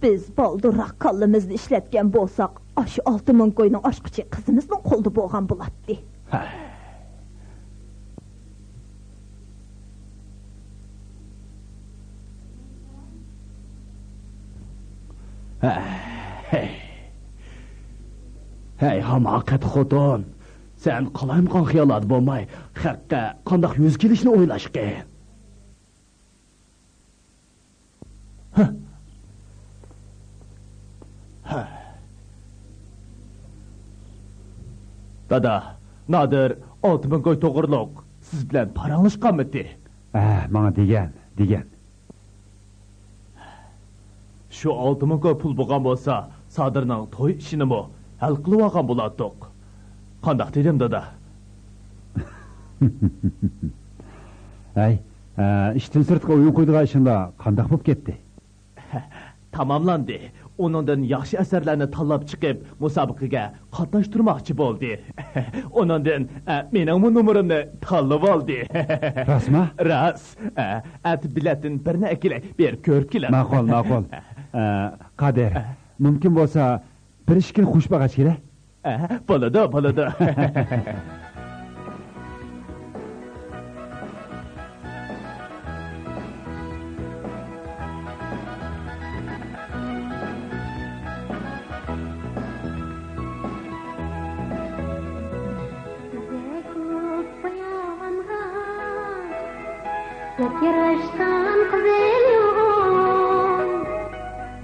بىز بالدۇرراق كاللىمىزنى ئىشلەتكەن بولساق، ئاشۇ ئالتە مىڭ كوينىڭ ئاچقۇچى قىزىمىزنىڭ قولىدا بولغان بولاتتى. ھەي. ھەي. ھەي، ھاماقەت خوتۇن! سەن قالايمىقان خىياللاردا بولماي، خەققە قانداق يۈز كېلىشنى ئويلاشقىن. ھە. ھە. دادا، نادىر ئالتە مىڭ كوي توغرۇلۇق سىز بىلەن پاراڭلاشقانمىدى؟ ھە، ماڭا دېگەن، دېگەن. شۇ ئالتە مىڭ كوي پۇل بولغان بولسا، سادىرنىڭ توي ئىشىنىمۇ ھەل قىلىۋالغان بولاتتۇق. قانداق دېدىم، دادا؟ ھەي، ئە، ئىشتىن سىرتقا ئويۇن قويىدىغان ئىشىڭلار قانداق بولۇپ كەتتى؟ تاماملاندى. ئۇنىڭدىن ياخشى ئەسەرلەرنى تاللاپ چىقىپ، مۇسابىقىگە قاتناشتۇرماقچى بولدى. ئۇنىڭدىن، ئە، مېنىڭمۇ نومۇرۇمنى تاللىۋالدى. راستمۇ؟ راست. ئە، ئەتە بېلەتتىن بىرنى ئەكېلەي، بېرىپ كۆرۈپ كېلىڭ. ماقۇل، ماقۇل. ئە، قادىر، ئە. مۇمكىن بولسا، بىر ئىككى خوش باغاچ كېلە. ئە، بولىدۇ، بولىدۇ.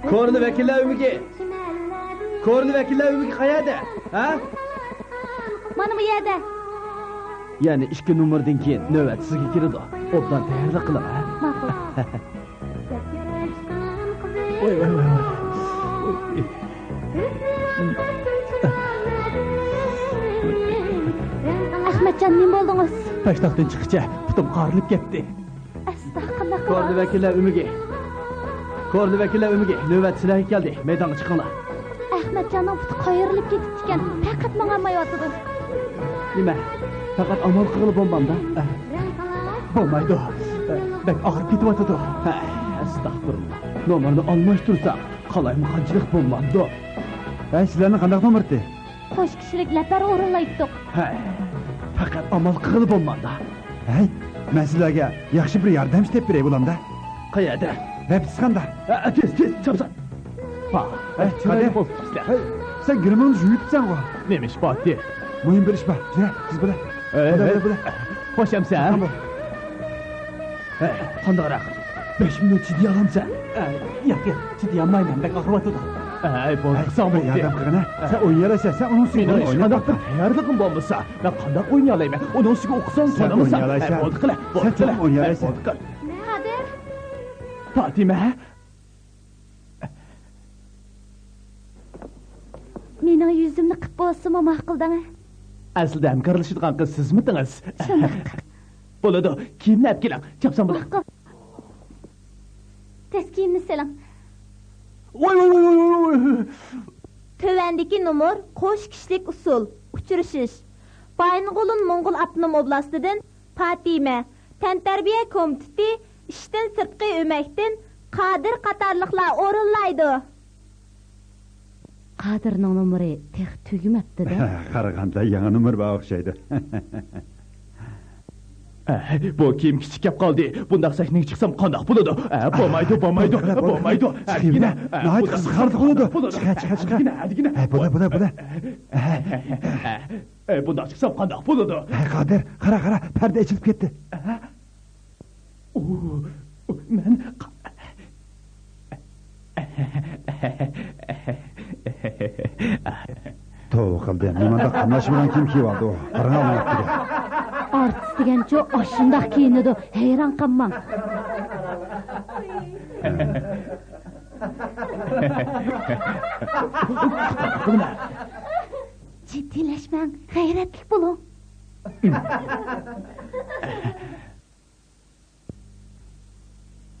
كورلا ۋەكىللەر ئۆمىكى. كورلا ۋەكىللەر ئۆمىكى قەيەردە؟ ھە؟ مانا بۇ يەردە. يەنە ئىككى نومۇردىن كېيىن نۆۋەت سىزگە كېلىدۇ. ئوبدان تەييارلىق قىلىڭ، ھە؟ ماقۇل. ۋاي، ۋاي، ۋاي، ۋاي. ئەخمەتجان، نېمە بولدىڭىز؟ پەشتاقتىن چىققىچە پۇتۇم قارىلىپ كەتتى. ئەستەغپۇرۇللا. كورلا ۋەكىللەر ئۆمىكى. كورلا ۋەكىللەر ئۆمىكى، نۆۋەت سىلەرگە كەلدى. مەيدانغا چىقىڭلار. ئەخمەتجاننىڭ پۇتى قايرىلىپ كېتىپتىكەن. پەقەت ماڭالمايۋاتىدۇ. نېمە؟ پەقەت ئامال قىلغىلى بولمامدا؟ بولمايدۇ. بەك ئاغرىپ كېتىۋاتىدۇ. ھە، ئەستەغپۇرۇللا. نومۇرنى ئالماشتۇرساق، قالايمىقانچىلىق بولمامدۇ؟ ھەي، سىلەرنىڭ قانداق نومۇرتى؟ قوش كىشىلىك لەپەر ئورۇنلايتتۇق. ھە، پەقەت ئامال قىلغىلى بولمامدا؟ ھەي، مەن سىلەرگە ياخشى بىر ياردەمچى تېپىپ بېرەي بولامدا؟ قەيەردە؟ رەپىتسخاندا. ھە، تېز، تېز، چاپسان. ھە، قادىر. ھەي، سەن گىرىمىڭنى يۇيۇپسەنغۇ. نېمە ئىش بارتى؟ مۇھىم بىر ئىش بار. كېلە، تېز بولە. بولە، بولە، بولە. خوش ئەمسە. ھە، قانداقراق؟ بەش مىنۇت چىدىيالامسەن؟ ياق، ياق، چىدىيالمايمەن، بەك ئاغرىۋاتىدۇ. ئەي، بولدى، قىلساڭ بولدى. ياردەم قىلغىنا. سەن ئوينىيالايسەن، سەن ئۇنىڭ ئۈستىگە ئوينا. مېنىڭ ھېچقانداق بىر تەييارلىقىم بولمىسا، مەن قانداق ئوينىيالايمەن؟ ئۇنىڭ ئۈستىگە ئوقۇسام، سەن سانىمىسام. ئوينىيالايسەن. ئەي، بولدى، قىلە. بولدى، سەن قىلە. ئوينىيالايسەن. ئەي، بولدى، قىل. قادىر. پاتىمە. مېنىڭ يۈزۈمنى قىپ بولسىمۇ ماقۇل دەڭە. ئەسلىدە ھەمكارلىشىدىغان قىز سىزمىتىڭىز؟ شۇنداق. بولىدۇ، كىيىمنى ئەپ كېلىڭ، چاپسان بولۇڭ. ماقۇل. تېز كىيىمنى سېلىڭ. ۋاي، ۋاي، ۋاي، ۋاي، ۋاي. تۆۋەندىكى نومۇر قوش كىشىلىك ئۇسسۇل، ئۇچرىشىش. بايىنغولىن موڭغۇل ئاپتونوم ئوبلاستىدىن پاتىمە، تەنتەربىيە كومىتېتى، ئىشتىن سىرتقى ئۆمەكتىن قادىر قاتارلىقلار ئورۇنلايدۇ. قادىرنىڭ نومۇرى تېخى تۈگىمەپتۇ-دە. قارىغاندا يېڭى نومۇر بار ئوخشايدۇ. ئە، بۇ كىيىم كىچىك كەپ قالدى. بۇنداق سەھنىگە چىقسام قانداق بولىدۇ؟ ئە، بولمايدۇ، بولمايدۇ، بولمايدۇ. چىقىڭ، ناھايىتى قىزىقارلىق بولىدۇ. چىقە، چىقە، چىقە. ئە، بولە، بولە، بولە. ئە، بۇنداق چىقسام قانداق بولىدۇ؟ ھەي، قادىر، قارا، قارا، پەردە ئېچىلىپ كەتتى. ئۇ، مەن قا-، توۋا قىلدى، نېمانداق قاملاشمىغان كىيىم كىيىۋالدى ئۇ؟ قاراڭ ئۇنىڭ ئارتىسى دېگەنچۇ ئاشۇنداق كىيىنىدۇ، ھەيران قالماڭ. جىددىيلەشمەڭ، غەيرەتلىك بولۇڭ.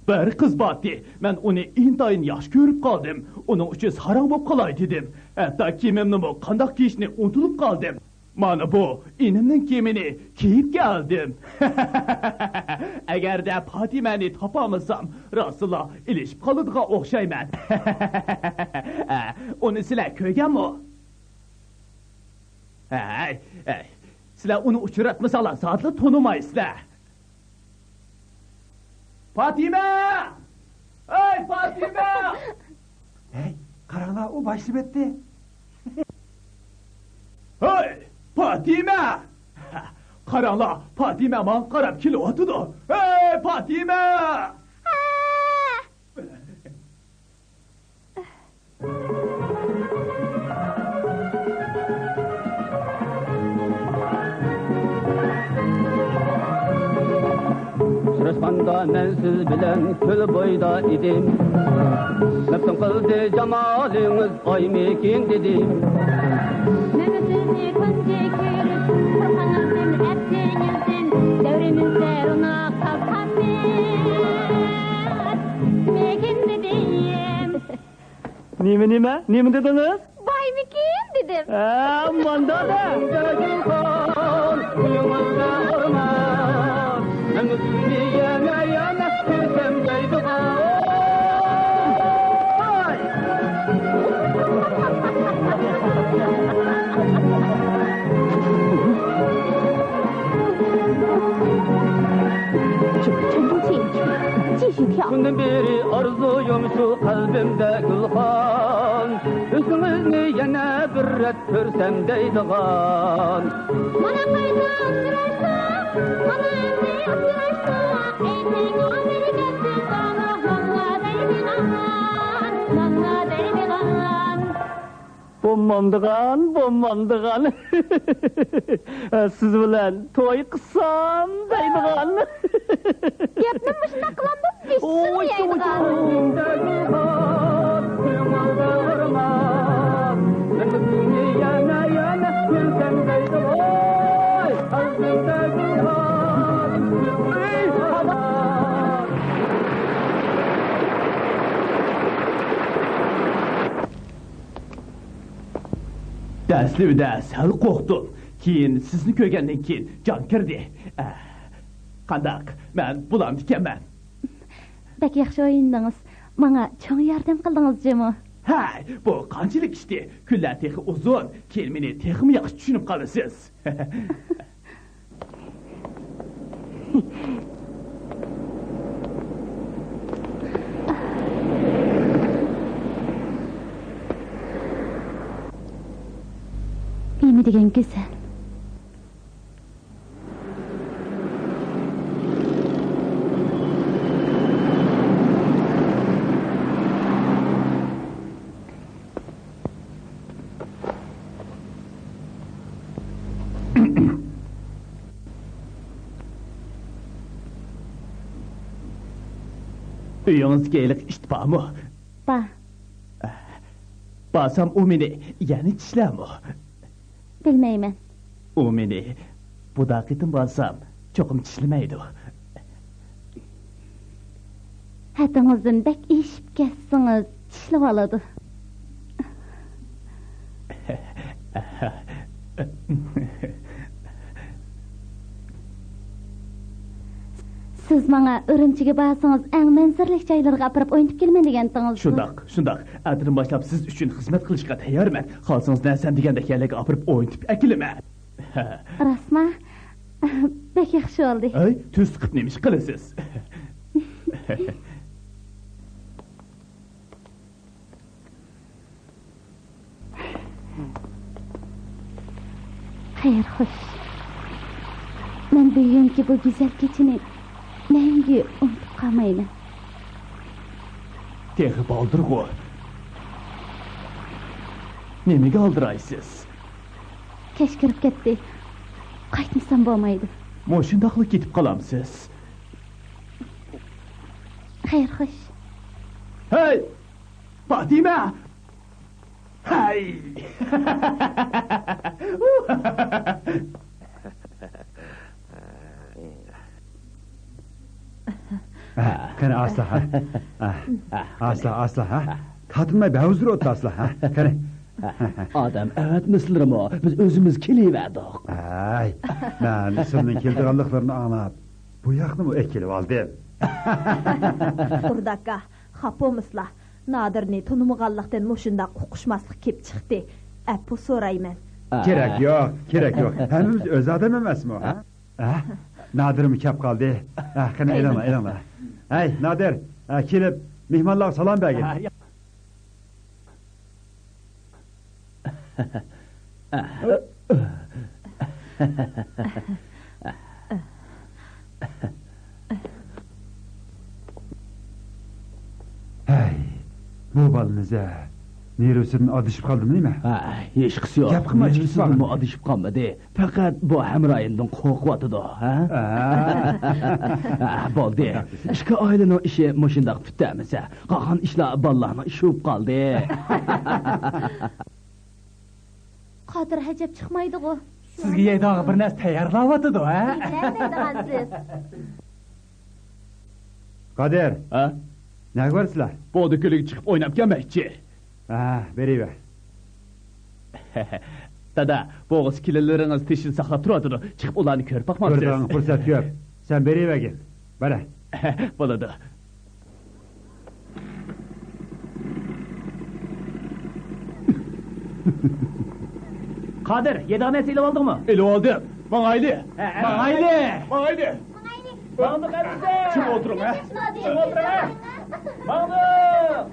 بىر قىز بارتى، مەن ئۇنى ئىنتايىن ياخشى كۆرۈپ قالدىم. ئۇنىڭ ئۈچۈن ساراڭ بولۇپ قالاي دېدىم. ھەتتا كىيىمىمنىمۇ قانداق كىيىشنى ئۇنتۇلۇپ قالدىم. مانا بۇ ئىنىمنىڭ كىيىمىنى كىيىپ كەلدىم. ئەگەردە پاتىمەنى تاپالمىسام، راستلا ئېلىشىپ قالىدىغان ئوخشايمەن. ئۇنى سىلەر كۆرگەنمۇ؟ ھەي، ھەي، سىلەر ئۇنى ئۇچراتمىساڭلار زادىلا تونۇمايسىلەر. پاتىمە! ھەي، پاتىمە! ھەي، قاراڭلار، ئۇ باشلىۋەتتى. ھەي، پاتىمە! قاراڭلار، پاتىمە ماڭا قاراپ كېلىۋاتىدۇ. ھەي، پاتىمە! ئۇچراشقاندا مەن سىز بىلەن كۆل بويىدا ئىدىم. مەپتۇن قىلدى جامالىڭىز ئايمىكىن دېدىم. مەن سىزنى تۇنجى كۆرۈپ، قورققانلىقتىن ئەپسىنىلدىم. دەۋرىمىزدە روناق تاپقانمىز، مىكىن دېدىم. نېمە، نېمە؟ نېمە دېدىڭىز؟ بايمىكىن دېدىم. ھە، مانداق دە. كۈندىن بېرى ئارزۇيۇم شۇ قەلبىمدە گۈلخان، يۈزىڭىزنى يەنە بىر رەت كۆرسەم دەيدىغان. مانا قايتا ئۇچراشتۇق، مانا ئەمدى ئۇچراشتۇق، ئېيتىڭ بىر گەپ سىز ماڭا، ماڭا دەيدىغان، ماڭا دەيدىغان. بولمامدىغان، بولمامدىغان. سىز بىلەن توي قىلسام دەيدىغان. گەپنى مۇشۇنداق قىلامدۇ؟ بىشسىم يەيدىغان. دەسلىپىدە سەل قورقتۇم. كېيىن سىزنى كۆرگەندىن كېيىن جان كىردى. ئە، قانداق؟ مەن بولامدىكەنمەن؟ بەك ياخشى ئوينىدىڭىز. ماڭا چوڭ ياردەم قىلدىڭىز جۇمۇ. ھەي، بۇ قانچىلىك ئىشتى؟ كۈنلەر تېخى ئۇزۇن. كېيىن مېنى تېخىمۇ ياخشى چۈشىنىپ قالىسىز. نېمە دېگەن گۈزەل. ئۆيىڭىزدىكى ھېلىقى ئىت بارمۇ؟ بار. بارسام ئۇ مېنى يەنە چىشلەرمۇ؟ بىلمەيمەن. ئۇ مېنى بۇدا قېتىم بارسام چوقۇم چىشلىمەيدۇ. ھەددىڭىزدىن بەك ئېشىپ كەتسىڭىز چىشلىۋالىدۇ. سىز ماڭا ئۈرۈمچىگە بارسىڭىز ئەڭ مەنزىرىلىك جايلىرىغا ئاپىرىپ ئوينىتىپ كېلىمەن دېگەنتىڭىز. شۇنداق، شۇنداق. ئەتىدىن باشلاپ سىز ئۈچۈن خىزمەت قىلىشقا تەييارمەن. خالىسىڭىز نەرسەم دېگەندەك يەرلەرگە ئاپىرىپ ئوينىتىپ ئەكېلىمەن. راستما؟ بەك ياخشى بولدى. ئەي، تۈز قىپ نېمە ئىش قىلىسىز؟ خەير خوش. مەن بۈگۈنكى بۇ گۈزەل كېچىنى مەڭگۈ ئۇنتۇپ قالمايمەن. تېخى بالدۇرغۇ. نېمىگە ئالدىرايسىز؟ كەچ كىرىپ كەتتى. قايتمىسام بولمايدۇ. مۇشۇنداقلا كېتىپ قالامسىز؟ خەير خوش. ھەي! پاتىمە! ھەي! ھە، قېنى، ئاستا، ھە. ھە. ئاستا، ئاستا، ھە. تارتىنماي بەھۇزۇر ئولتۇر، ئاستا، ھە. قېنى. ئادەم ئەۋەتمىسىلىرىمۇ، بىز ئۆزىمىز كېلىۋەردۇق. ھەي، مەن سىلىنىڭ كېلىدىغانلىقلىرىنى ئاڭلاپ، بۇ ياقنىمۇ ئەكېلىۋالدىم. تۇردى ئاكا، خاپا بولمىسىلا. نادىرنى تونۇمىغانلىقتىن مۇشۇنداق ئۇقۇشماسلىق كېلىپ چىقتى. ئەپۇ سورايمەن. كېرەك يوق، كېرەك يوق. ھەممىمىز ئۆز ئادەم ئەمەسمۇ، ھە؟ ھە؟ نادىرمۇ كەپ قالدى. ھە، قېنى، ئېلىڭلار، ئېلىڭلار. ھەي، نادىر، ھە، كېلىپ مېھمانلارغا سالام بەرگىن. ھەي، بۇ بالا نېزە نېرۋىسىدىن ئادىشىپ قالدىمۇ نېمە؟ ھە، ھېچقىسى يوق. گەپ قىلماي چىقىپ نېرۋىسىدىنمۇ ئادىشىپ قالمىدى. پەقەت بۇ ھەمراھىمدىن قورقۇۋاتىدۇ، ھە؟ ھە. ھە، بولدى. ئىككى ئائىلىنىڭ ئىشى مۇشۇنداق پۈتتى ئەمىسە. قالغان ئىشلار بالىلارنىڭ ئىشى بولۇپ قالدى. قادىر ھەجەپ چىقمايدىغۇ. سىزگە يەيدىغان بىر نەرسە تەييارلاۋاتىدۇ، ھە؟ نېمە دەيدىغانسىز؟ قادىر. ھە؟ نەگە بارىسىلەر؟ بودا كۆلىگە چىقىپ ئويناپ كەلمەكچى. ھە، بېرىۋەر. دادا، بوغۇز كېلىنلىرىڭىز تېشىنى ساقلاپ تۇرۇۋاتىدۇ. چىقىپ ئۇلارنى كۆرۈپ باقمامسىز؟ كۆرىدىغان پۇرسەت كۆپ. سەن بېرىۋەرگىن. بارە. بولىدۇ. قادىر، يەيدىغان نەرسە ئېلىۋالدىڭمۇ؟ ئېلىۋالدىم. ماڭايلى. ھە، ھە. ماڭايلى. ماڭايلى. ماڭدۇق ئەمىسە! چىڭ ئولتۇرۇڭ، ھە؟ چىڭ ئولتۇرۇڭ، ھە؟ ماڭدۇق!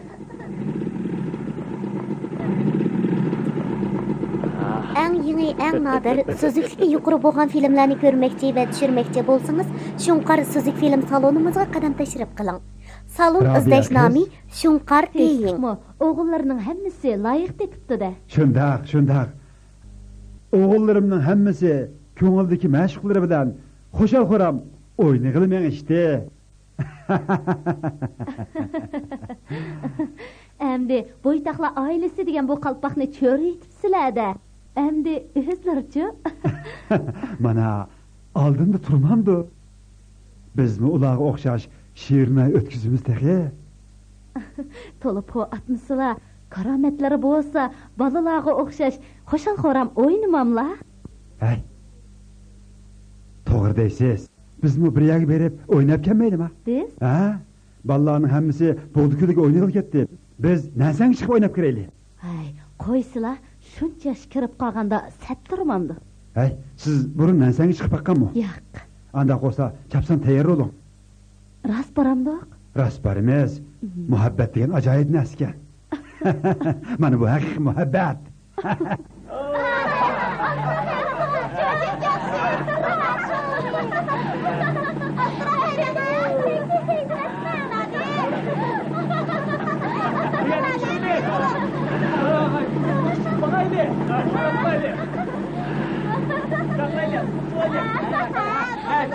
ئەڭ يېڭى، ئەڭ نادىر، سۈزۈكلۈكى يۇقىرى بولغان فىلىملەرنى كۆرمەكچى ۋە چۈشۈرمەكچى بولسىڭىز، شۇڭقار سۈزۈك فىلىم سالونىمىزغا قەدەم تەشرىپ قىلىڭ. سالون ئىزدەش نامى شۇڭقار تېيىڭ. ئوغۇللارنىڭ ھەممىسى لايىق تېپىپتۇ-دە. شۇنداق، شۇنداق. ئوغۇللىرىمنىڭ ھەممىسى كۆڭۈلدىكى مەشۇقلىرى بىلەن خۇشال-خۇرام ئوينىغىلى مېڭىشتى. ئەمدى بويتاقلار ئائىلىسى دېگەن بۇ قالپاقنى چۆرىيىتىپسىلەر-دە. ئەمدى ئۆزلىرىچۇ؟ مانا، ئالدىمدا تۇرمامدۇ؟ بىزمۇ ئۇلارغا ئوخشاش شېرىن ئاي ئۆتكۈزىمىز تېخى. تولا پو ئاتمىسىلا، كارامەتلىرى بولسا، بالىلارغا ئوخشاش خۇشال-خۇرام ئوينىماملا؟ ھەي، توغرا دەيسىز. بىزمۇ بىر يەرگە بېرىپ ئويناپ كەلمەيلىما؟ بىز؟ ھە؟ بالىلارنىڭ ھەممىسى بوغدا كۆلىگە ئوينىغىلى كەتتى. بىز نەنسەنگە چىقىپ ئويناپ كىرەيلى. ھەي، قويسىلا، شۇنچە ياش كىرىپ قالغاندا سەت تۇرمامدۇ؟ ھەي، سىز بۇرۇن نەنسەنگە چىقىپ باققانمۇ؟ ياق. ئانداق بولسا، چاپسان تەييار بولۇڭ. راست بارامدۇق؟ راست بارىمىز. مم. مۇھەببەت دېگەن ئاجايىپ نەرسىكەن. مانا بۇ ھەقىقىي مۇھەببەت.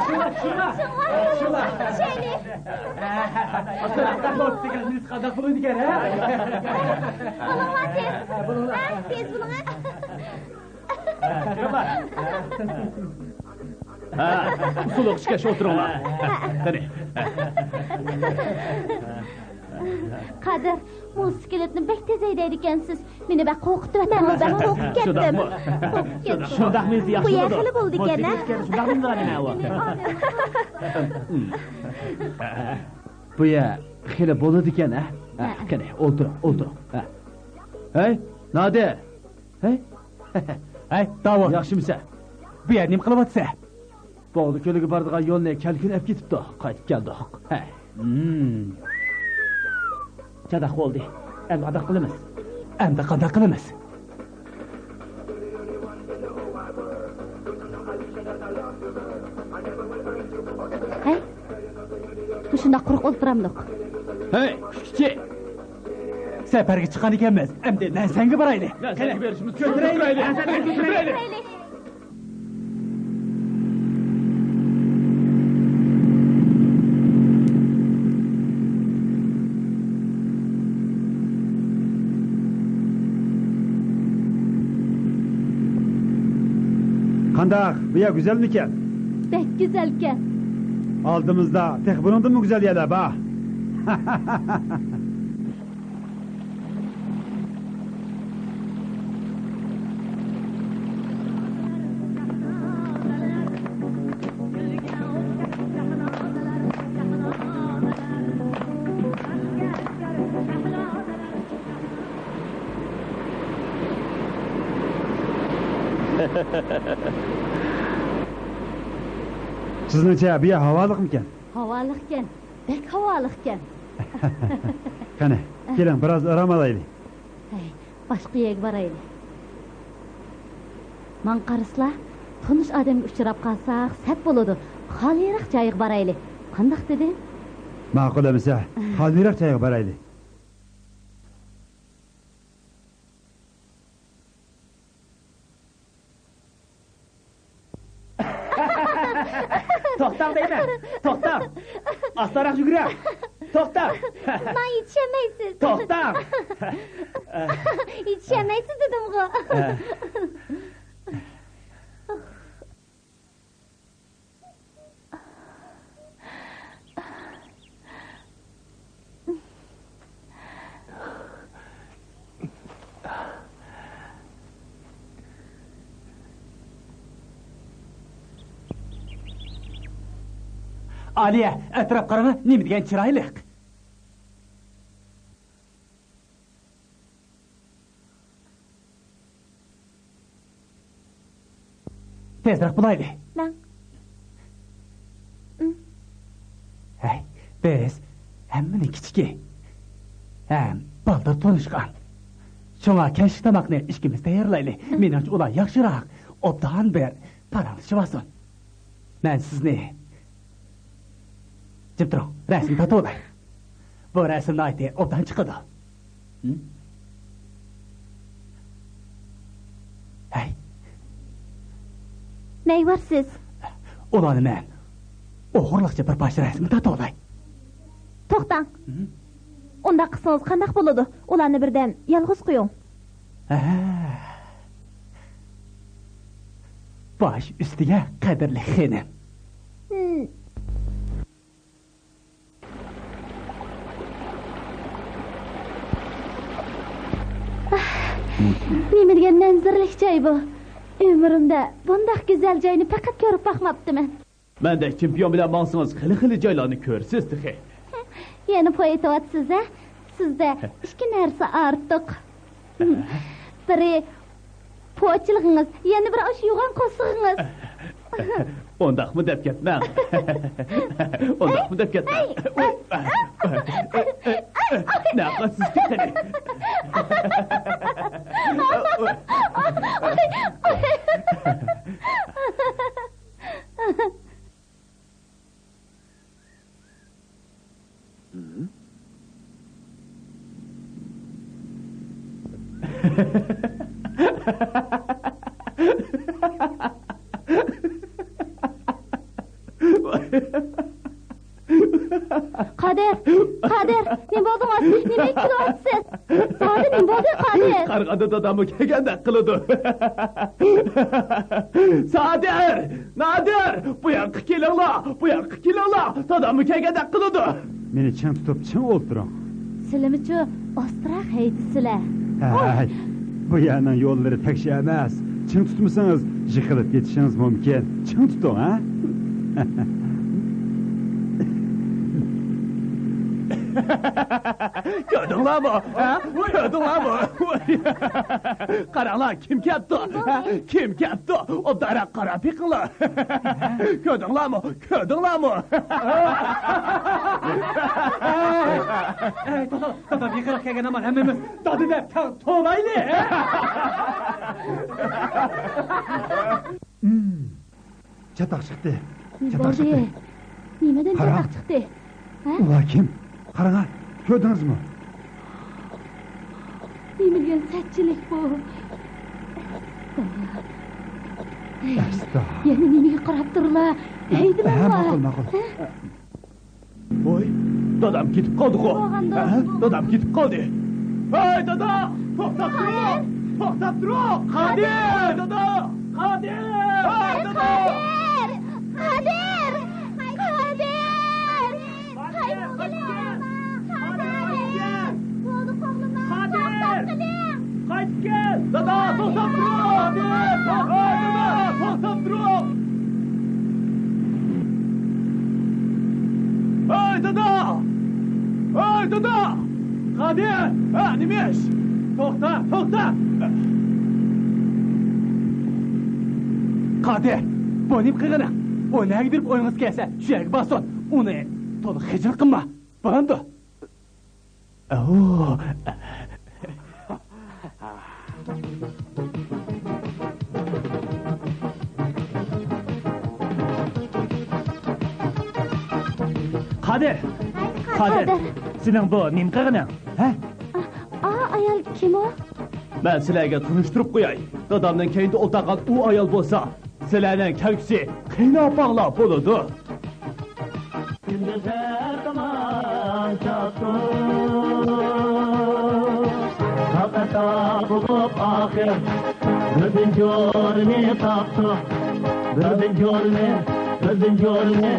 شۇڭا، شۇڭا، شۇڭا. ئاشۇنداق بولۇپتىكەن، نېمىس قانداق بولىدىكەن، ھە؟ بولۇڭلار تېز. ھە، تېز بولۇڭ، ھە؟ ھە، ئۇسسۇل ئوخشىشىپ ئولتۇرۇڭلار. قېنى. قادىر، موتوسىكلىتنى بەك تېز ھەيدەيدىكەنسىز. مېنى بەك قورقۇتۇۋەتتىڭىز. مەنمۇ بەك قورقۇپ كەتتىم. شۇنداقمۇ؟ قورقۇپ كەتتىم. شۇنداقمۇ ياخشى بولىدۇ. بۇ يەر خېلى بولىدىكەن، ھە؟ شۇنداقمۇ نېمە ئۇ؟ بۇ يەر خېلى بولىدىكەن، ھە؟ ھە، ھە. قېنى، ئولتۇرۇڭ، ئولتۇرۇڭ. ھە. ھەي، نادىر! ھەي! ھەي، داۋۇت! ياخشىمۇسەن؟ بۇ يەردە نېمە قىلىۋاتىسەن؟ بوغدا كۆلىگە بارىدىغان يولنى كەلكۈن ئەپ كېتىپتۇ. قايتىپ كەلدۇق. ھە. ھىم. چاتاق بولدى. ئەمدى قانداق قىلىمىز؟ ئەمدى قانداق قىلىمىز؟ ھەي، مۇشۇنداق قۇرۇق ئولتۇرامدۇق؟ ھەي، كۈچكۈچى! سەپەرگە چىققان ئىكەنمىز. ئەمدى نەنسەنگە بارايلى. نەنسەنگە بېرىشىمىز كۆتۈرەيلى. نەنسەنگە كۆتۈرەيلى. قانداق، بۇ يەر گۈزەلمىكەن؟ بەك گۈزەلكەن. ئالدىمىزدا تېخى بۇنىڭدىنمۇ گۈزەل يەرلەر بار. سىزنىڭچە بۇ يەر ھاۋالىقمىكەن؟ ھاۋالىقكەن، بەك ھاۋالىقكەن. قېنى، كېلىڭ، بىراز ئارام ئالايلى. ھەي، باشقا يەرگە بارايلى. ماڭا قارىسىلا، تونۇش ئادەمگە ئۇچراپ قالساق سەت بولىدۇ. خالىيراق جايغا بارايلى. قانداق دېدىم؟ ماقۇل ئەمىسە، خالىيراق جايغا بارايلى. توختاڭ دەيمەن! توختاڭ! ئاستاراق يۈگۈرۈڭ! توختاڭ! ماڭا يېتىشەلمەيسىز! توختاڭ! يېتىشەلمەيسىز دېدىمغۇ! ئالىيە، ئەتراپ قاراڭا، نېمە دېگەن چىرايلىق! تېزرەك بولايلى. مەن. بىز ھەممىنىڭ كىچىكى ھەم بالدۇر تونۇشقان. شۇڭا كەچلىك تاماقنى ئىككىمىز تەييارلايلى. مېنىڭچە ئۇلار ياخشىراق، ئوبدان بىر پاراڭلىشىۋالسۇن. مەن سىزنى، جىم تۇرۇڭ، رەسىم تارتىۋالاي. بۇ رەسىم ناھايىتى ئوبدان چىقىدۇ. ھە؟ ھەي. نەيۋارسىز؟ ئۇلارنى مەن ئوغرىلىقچە بىر پارچە رەسىم تارتىۋالاي. توختاڭ. ھە؟ ئۇنداق قىلسىڭىز قانداق بولىدۇ؟ ئۇلارنى بىردەم يالغۇز قويۇڭ. ھە. باش ئۈستىگە، قەدىرلىك خېنىم. ھىم. ئاھ، نېمە دېگەن مەنزىرىلىك جاي بۇ! ئۆمرۈمدە بۇنداق گۈزەل جاينى پەقەت كۆرۈپ باقماپتىمەن. مەندەك چېمپىيون بىلەن ماڭسىڭىز، خېلى-خېلى جايلارنى كۆرىسىز تېخى. يەنە پو ئېتىۋاتىسىز ھە؟ سىزدە ئىككى نەرسە ئارتۇق. بىرى پوچىلىقىڭىز، يەنە بىرى ئاشۇ يوغان قورسىقىڭىز. ئۇنداقمۇ دەپ كەتمەڭ. ئۇنداقمۇ دەپ كەتمەڭ. ئەي، ئەي، ئەي، ئەي، ئەي، ئەي. نەقەتسىز كېتەي. قادىر! قادىر! نېمە بولدۇڭ ئاچچىق؟ نېمە ئېكىلىۋاتىسىز؟ سادىر، نېمە بولدى، قادىر؟ قارىغاندا داداممۇ كەلگەندەك قىلىدۇ. سادىر! نادىر! بۇ ياققا كېلىڭلار! بۇ ياققا كېلىڭلار! داداممۇ كەلگەندەك قىلىدۇ! مېنى چىڭ تۇتۇپ، چىڭ ئولتۇرۇڭ. سىلىمۇچۇ ئاستىراق ھەيدىسىلە. ھەي، بۇ يەرنىڭ يوللىرى تەكشى ئەمەس. چىڭ تۇتمىسىڭىز، يىقىلىپ كېتىشىڭىز مۇمكىن. چىڭ تۇتۇڭ، ھە؟ كۆردۈڭلارمۇ؟ ھە؟ كۆردۈڭلارمۇ؟ قاراڭلار، كىم كەپتۇ؟ ھە؟ كىم كەپتۇ؟ ئوبدانراق قاراپ بېقىڭلار. كۆردۈڭلارمۇ؟ كۆردۈڭلارمۇ؟ ئەي، دادا، دادام يېقىنراق كەلگەن ھامان ھەممىمىز دادا دەپ تەڭ توۋلايلى. چاتاق چىقتى. نېمە چاتاق بولدى؟ چىقتى. نېمىدىن قاراڭ. چاتاق چىقتى؟ ھە؟ ئۇلار كىم؟ قاراڭا، كۆردىڭىزمۇ؟ نېمە دېگەن سەتچىلىك بۇ؟ ئەستا. يەنە نېمىگە قاراپ تۇرلا؟ ھە؟ ھەيدىمەڭلا. ھە، ماقۇل، ماقۇل. ھە؟ ۋوي، دادام كېتىپ قالدىغۇ. ھە؟ دادام كېتىپ قالدى. ھەي، دادا! توختاپ تۇرۇڭ! توختاپ تۇرۇڭ! قادىر! دادا! قادىر! ھەي، دادا! قادىر! قادىر! قادىر! قايتىپ كېلىڭ! قادىر! بولدى، قوغلىماڭ! قادىر! توختاپ قېلىڭ! قايتىپ كەل! دادا، توختاپ تۇرۇڭ! ھەي، دادا، توختاپ تۇرۇڭ! ھەي، دادا! ھەي، دادا! قادىر! ھە، نېمە ئىش؟ توختا، توختا! قادىر، بۇ نېمە قىلغىنىڭ؟ ئۇ نەگە بېرىپ ئويۇڭىز كەلسە، شۇ يەرگە بارسۇن. ئۇنى تولا خىجىل قىلما. بولامدۇ؟ ئەۋۇ. قادىر! ھەي، قادىر! قادىر! سېنىڭ بۇ نېمە قىلغىنىڭ؟ ھە؟ ئا، ئا، ئايال كىم ئۇ؟ مەن سىلەرگە تونۇشتۇرۇپ قوياي. دادامنىڭ كەينىدە ئولتۇرغان ئۇ ئايال بولسا، سىلەرنىڭ كەلگۈسى قېيىنئاپاڭلار بولىدۇ. كۈندۈز ھەر تامان چاقتۇق، تاقەت تاپىدۇ ئاخىر. بىردىن جورىنى تاپتۇق، بىردىن جورىنى، بىردىن جورىنى،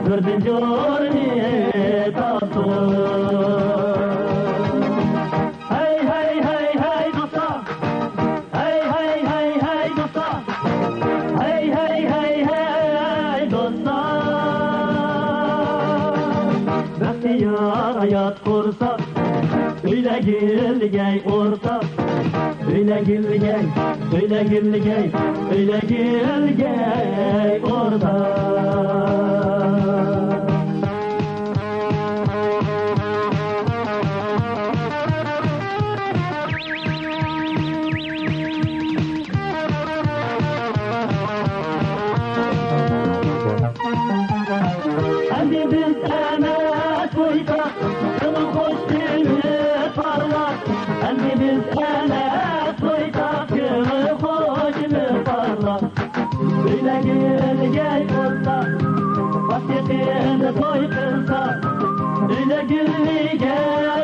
بىردىن جورىنى تاپتۇق. ھەي، ھەي، ھەي، ھەي، دوستلار! ھەي، ھەي، ھەي، ھەي، دوستلار! ھەي، ھەي، ھەي، ھەي، دوستلار! بەختىيار ھايات قۇرساق، ئۆيلەرگە ئۆيلىگەي ئورتاق، ئۆيلەرگە ئۆيلىگەي، ئۆيلەرگە ئۆيلىگەي، ئۆيلەرگە ئۆيلىگەي ئورتاق. بىز ئەمەس تويدا، كۆڭۈل خۇش كۈنى پارلاپ. ئەمدى بىز ئەمەس تويدا، كۆڭۈل خۇش كۈنى پارلاپ. ئۆيلەرگە ئۆلگەي بولسا، باش يېقىندا توي قىلسا. ئۆيلەرگە ئۆلگەي